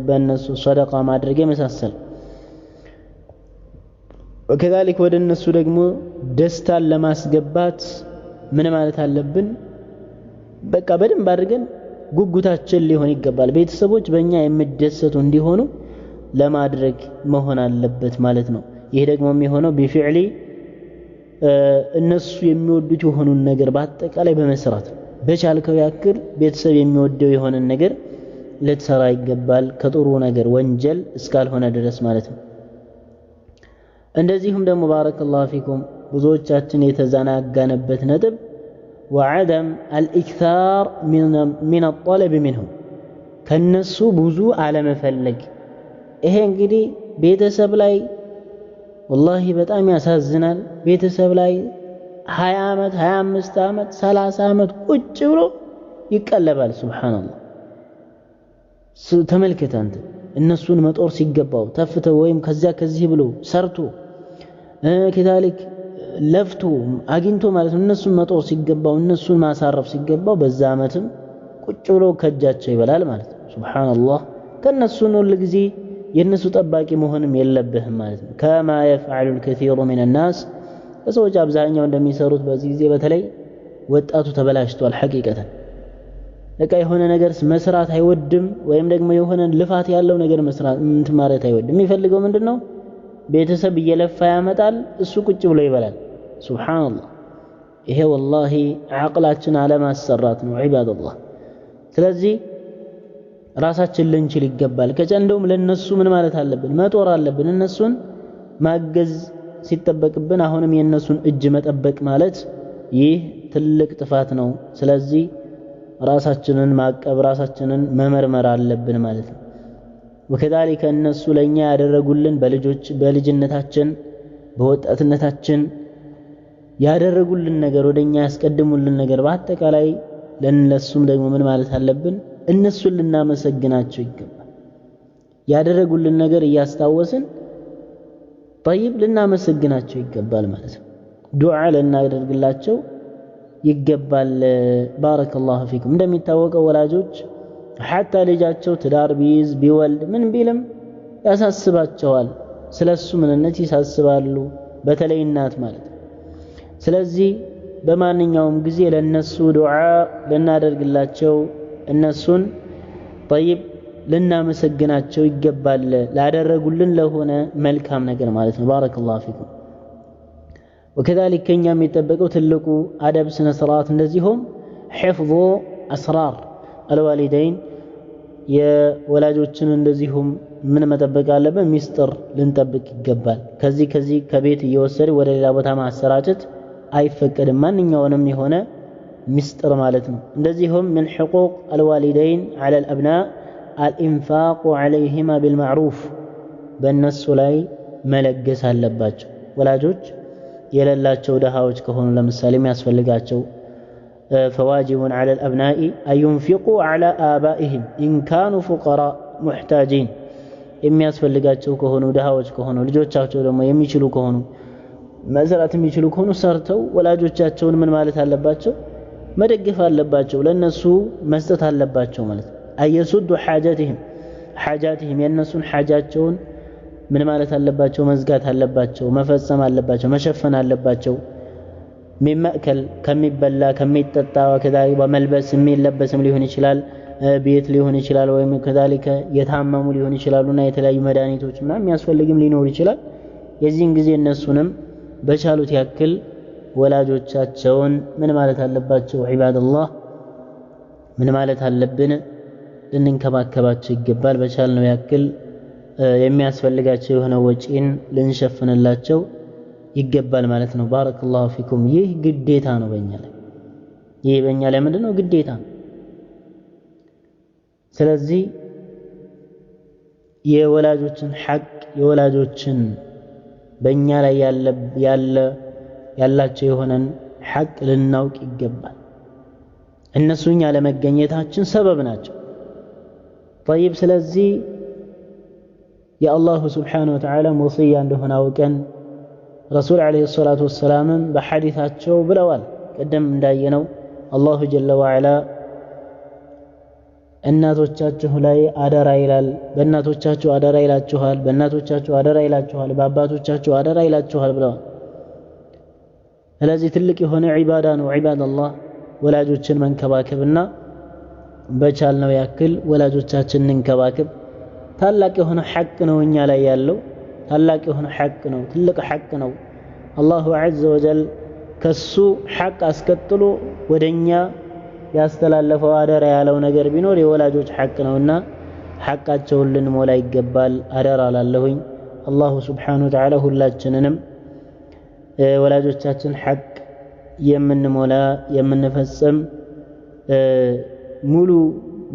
በእነሱ ሰደቃ ማድረግ የመሳሰል። ወከዛሊክ ወደ እነሱ ደግሞ ደስታን ለማስገባት ምን ማለት አለብን? በቃ በደንብ አድርገን ጉጉታችን ሊሆን ይገባል። ቤተሰቦች በእኛ የሚደሰቱ እንዲሆኑ ለማድረግ መሆን አለበት ማለት ነው። ይህ ደግሞ የሚሆነው ቢፊዕሊ እነሱ የሚወዱት የሆኑን ነገር በአጠቃላይ በመስራት፣ በቻልከው ያክል ቤተሰብ የሚወደው የሆነን ነገር ልትሰራ ይገባል፣ ከጥሩ ነገር ወንጀል እስካልሆነ ድረስ ማለት ነው። እንደዚሁም ደግሞ ባረከላሁ ፊኩም ብዙዎቻችን የተዘናጋንበት ነጥብ ወዐደም አልኢክታር ሚን አጠለብ ሚንሁም፣ ከነሱ ብዙ አለመፈለግ። ይሄ እንግዲህ ቤተሰብ ላይ ወላሂ በጣም ያሳዝናል። ቤተሰብ ላይ 20 ዓመት፣ 25 ዓመት፣ 30 ዓመት ቁጭ ብሎ ይቀለባል። ሱብሃንአላህ፣ ተመልከት አንተ፣ እነሱን መጦር ሲገባው ተፍተው ወይም ከዚያ ከዚህ ብሎ ሰርቶ ከዛሊክ ለፍቶ አግኝቶ ማለት ነው፣ እነሱን መጦር ሲገባው፣ እነሱን ማሳረፍ ሲገባው በዛ ዓመትም ቁጭ ብሎ ከእጃቸው ይበላል ማለት ነው። ሱብሃንአላህ፣ ከነሱን ሁል ጊዜ የእነሱ ጠባቂ መሆንም የለብህም ማለት ነው። ከማ የፍዐሉ ልከሲሩ ሚን ናስ፣ ሰዎች አብዛኛው እንደሚሰሩት በዚህ ጊዜ በተለይ ወጣቱ ተበላሽቷል። ሐቂቀተን በቃ የሆነ ነገር መስራት አይወድም፣ ወይም ደግሞ የሆነ ልፋት ያለው ነገር መስራት እንትን ማለት አይወድም። የሚፈልገው ምንድነው? ቤተሰብ እየለፋ ያመጣል፣ እሱ ቁጭ ብሎ ይበላል። ሱብሃንአላህ፣ ይሄ ወላሂ ዓቅላችን አለማሰራት ነው ዒባደላህ። ስለዚህ ራሳችን ልንችል ይገባል። ከጨ እንደውም ለነሱ ምን ማለት አለብን? መጦር አለብን። እነሱን ማገዝ ሲጠበቅብን አሁንም የእነሱን እጅ መጠበቅ ማለት ይህ ትልቅ ጥፋት ነው። ስለዚህ ራሳችንን ማቀብ፣ ራሳችንን መመርመር አለብን ማለት ነው። ወከዛሊከ እነሱ ለኛ ያደረጉልን በልጆች በልጅነታችን በወጣትነታችን ያደረጉልን ነገር፣ ወደኛ ያስቀድሙልን ነገር በአጠቃላይ ለነሱም ደግሞ ምን ማለት አለብን? እነሱን ልናመሰግናቸው ይገባል። ያደረጉልን ነገር እያስታወስን ጠይብ ልናመሰግናቸው ይገባል ማለት ነው። ዱዓ ልናደርግላቸው ይገባል። ባረከላሁ ፊኩም። እንደሚታወቀው ወላጆች ሐታ ልጃቸው ትዳር ቢይዝ ቢወልድ ምን ቢልም ያሳስባቸዋል። ስለሱ ምንነት ይሳስባሉ፣ በተለይ እናት ማለት ነው። ስለዚህ በማንኛውም ጊዜ ለነሱ ዱዓ ልናደርግላቸው፣ እነሱን ጠይብ ልናመሰግናቸው ይገባል ላደረጉልን ለሆነ መልካም ነገር ማለት ነው። ባረከላሁ ፊኩም። ወከዛሊክ ከኛ የሚጠበቀው ትልቁ አደብ ስነ ስርዓት እንደዚሁም ሕፍظ አስራር አልዋሊደይን፣ የወላጆችን እንደዚሁም ምን መጠበቅ አለብን? ሚስጥር ልንጠብቅ ይገባል። ከዚህ ከቤት እየወሰደ ወደ ሌላ ቦታ ማሰራጨት አይፈቀድም፣ ማንኛውንም የሆነ ሚስጥር ማለት ነው። እንደዚሁም ምን ሕቁቅ አልዋሊደይን ዐለ አልአብና አልኢንፋቁ ዐለይሂማ ቢልማዕሩፍ፣ በእነሱ ላይ መለገስ አለባቸው። ወላጆች የሌላቸው ደሃዎች ከሆኑ ለምሳሌ የሚያስፈልጋቸው፣ ፈዋጅቡን ዐለ አልአብናኢ አን ዩንፊቁ ዐላ አባኢሂም ኢን ካኑ ፉቀራ ሙሕታጂን። የሚያስፈልጋቸው ከሆኑ ድሃዎች ከሆኑ ልጆቻቸው ደግሞ የሚችሉ ከሆኑ መስራት የሚችሉ ከሆኑ ሰርተው ወላጆቻቸውን ምን ማለት አለባቸው? መደገፍ አለባቸው፣ ለነሱ መስጠት አለባቸው ማለት ነው። አየሱዱ ሐጃቲሂም የነሱን ሐጃቸውን ምን ማለት አለባቸው? መዝጋት አለባቸው፣ መፈጸም አለባቸው፣ መሸፈን አለባቸው። ሚመእከል ከሚበላ ከሚጠጣ ወከዛሊከ በመልበስ የሚለበስም ሊሆን ይችላል፣ ቤት ሊሆን ይችላል፣ ወይም ከዛሊከ የታመሙ ሊሆን ይችላሉና የተለያዩ መድኃኒቶች ምናምን የሚያስፈልግም ሊኖር ይችላል። የዚህን ጊዜ እነሱንም በቻሉት ያክል ወላጆቻቸውን ምን ማለት አለባቸው? ዒባደላህ ምን ማለት አለብን? ልንንከባከባቸው ይገባል። በቻልነው ያክል የሚያስፈልጋቸው የሆነ ወጪን ልንሸፍንላቸው ይገባል ማለት ነው። ባረከላሁ ፊኩም። ይህ ግዴታ ነው በእኛ ላይ። ይህ በእኛ ላይ ምንድነው? ግዴታ ነው። ስለዚህ የወላጆችን ሐቅ የወላጆችን በእኛ ላይ ያለ ያላቸው የሆነን ሐቅ ልናውቅ ይገባል። እነሱ እኛ ለመገኘታችን ሰበብ ናቸው። ጠይብ ስለዚህ የአላሁ ስብሓነሁ ወተዓላ ወሲያ እንደሆነ አውቀን ረሱል ዓለይሂ ሰላቱ ወሰላምም በሐዲታቸው ብለዋል። ቅድም እንዳየነው አላሁ ጀለ ወዐላ እናቶቻችሁ ላይ አደራ ይላል፣ በእናቶቻችሁ አደራ ይላችኋል፣ በእናቶቻችሁ አደራ ይላችኋል፣ በአባቶቻችሁ አደራ ይላችኋል ብለዋል። ስለዚህ ትልቅ የሆነ ዒባዳ ነው ዒባደላህ ወላጆችን መንከባከብና በቻልነው ያክል ወላጆቻችንን እንከባከብ። ታላቅ የሆነ ሐቅ ነው እኛ ላይ ያለው፣ ታላቅ የሆነ ሐቅ ነው፣ ትልቅ ሐቅ ነው። አላሁ ዐዘ ወጀል ከሱ ሐቅ አስከትሎ ወደኛ ያስተላለፈው አደራ ያለው ነገር ቢኖር የወላጆች ሐቅ ነውና ሐቃቸውን ልንሞላ ይገባል። አደራ ላለሁኝ አላሁ ስብሓነሁ ወተዓላ ሁላችንንም ወላጆቻችን ሐቅ የምንሞላ የምንፈጽም ሙሉ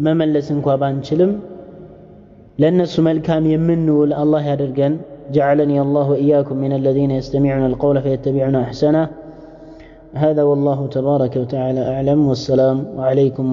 መመለስ እንኳ ባንችልም ለነሱ መልካም የምንውል አላህ ያደርገን። ጀዐለኒ አላሁ ወኢያኩም ሚነ ለዚነ የስተሚዑነ አልቀውለ ፈየተቢዑነ አሕሰነህ። هذا والله تبارك وتعالى أعلم، والسلام عليكم.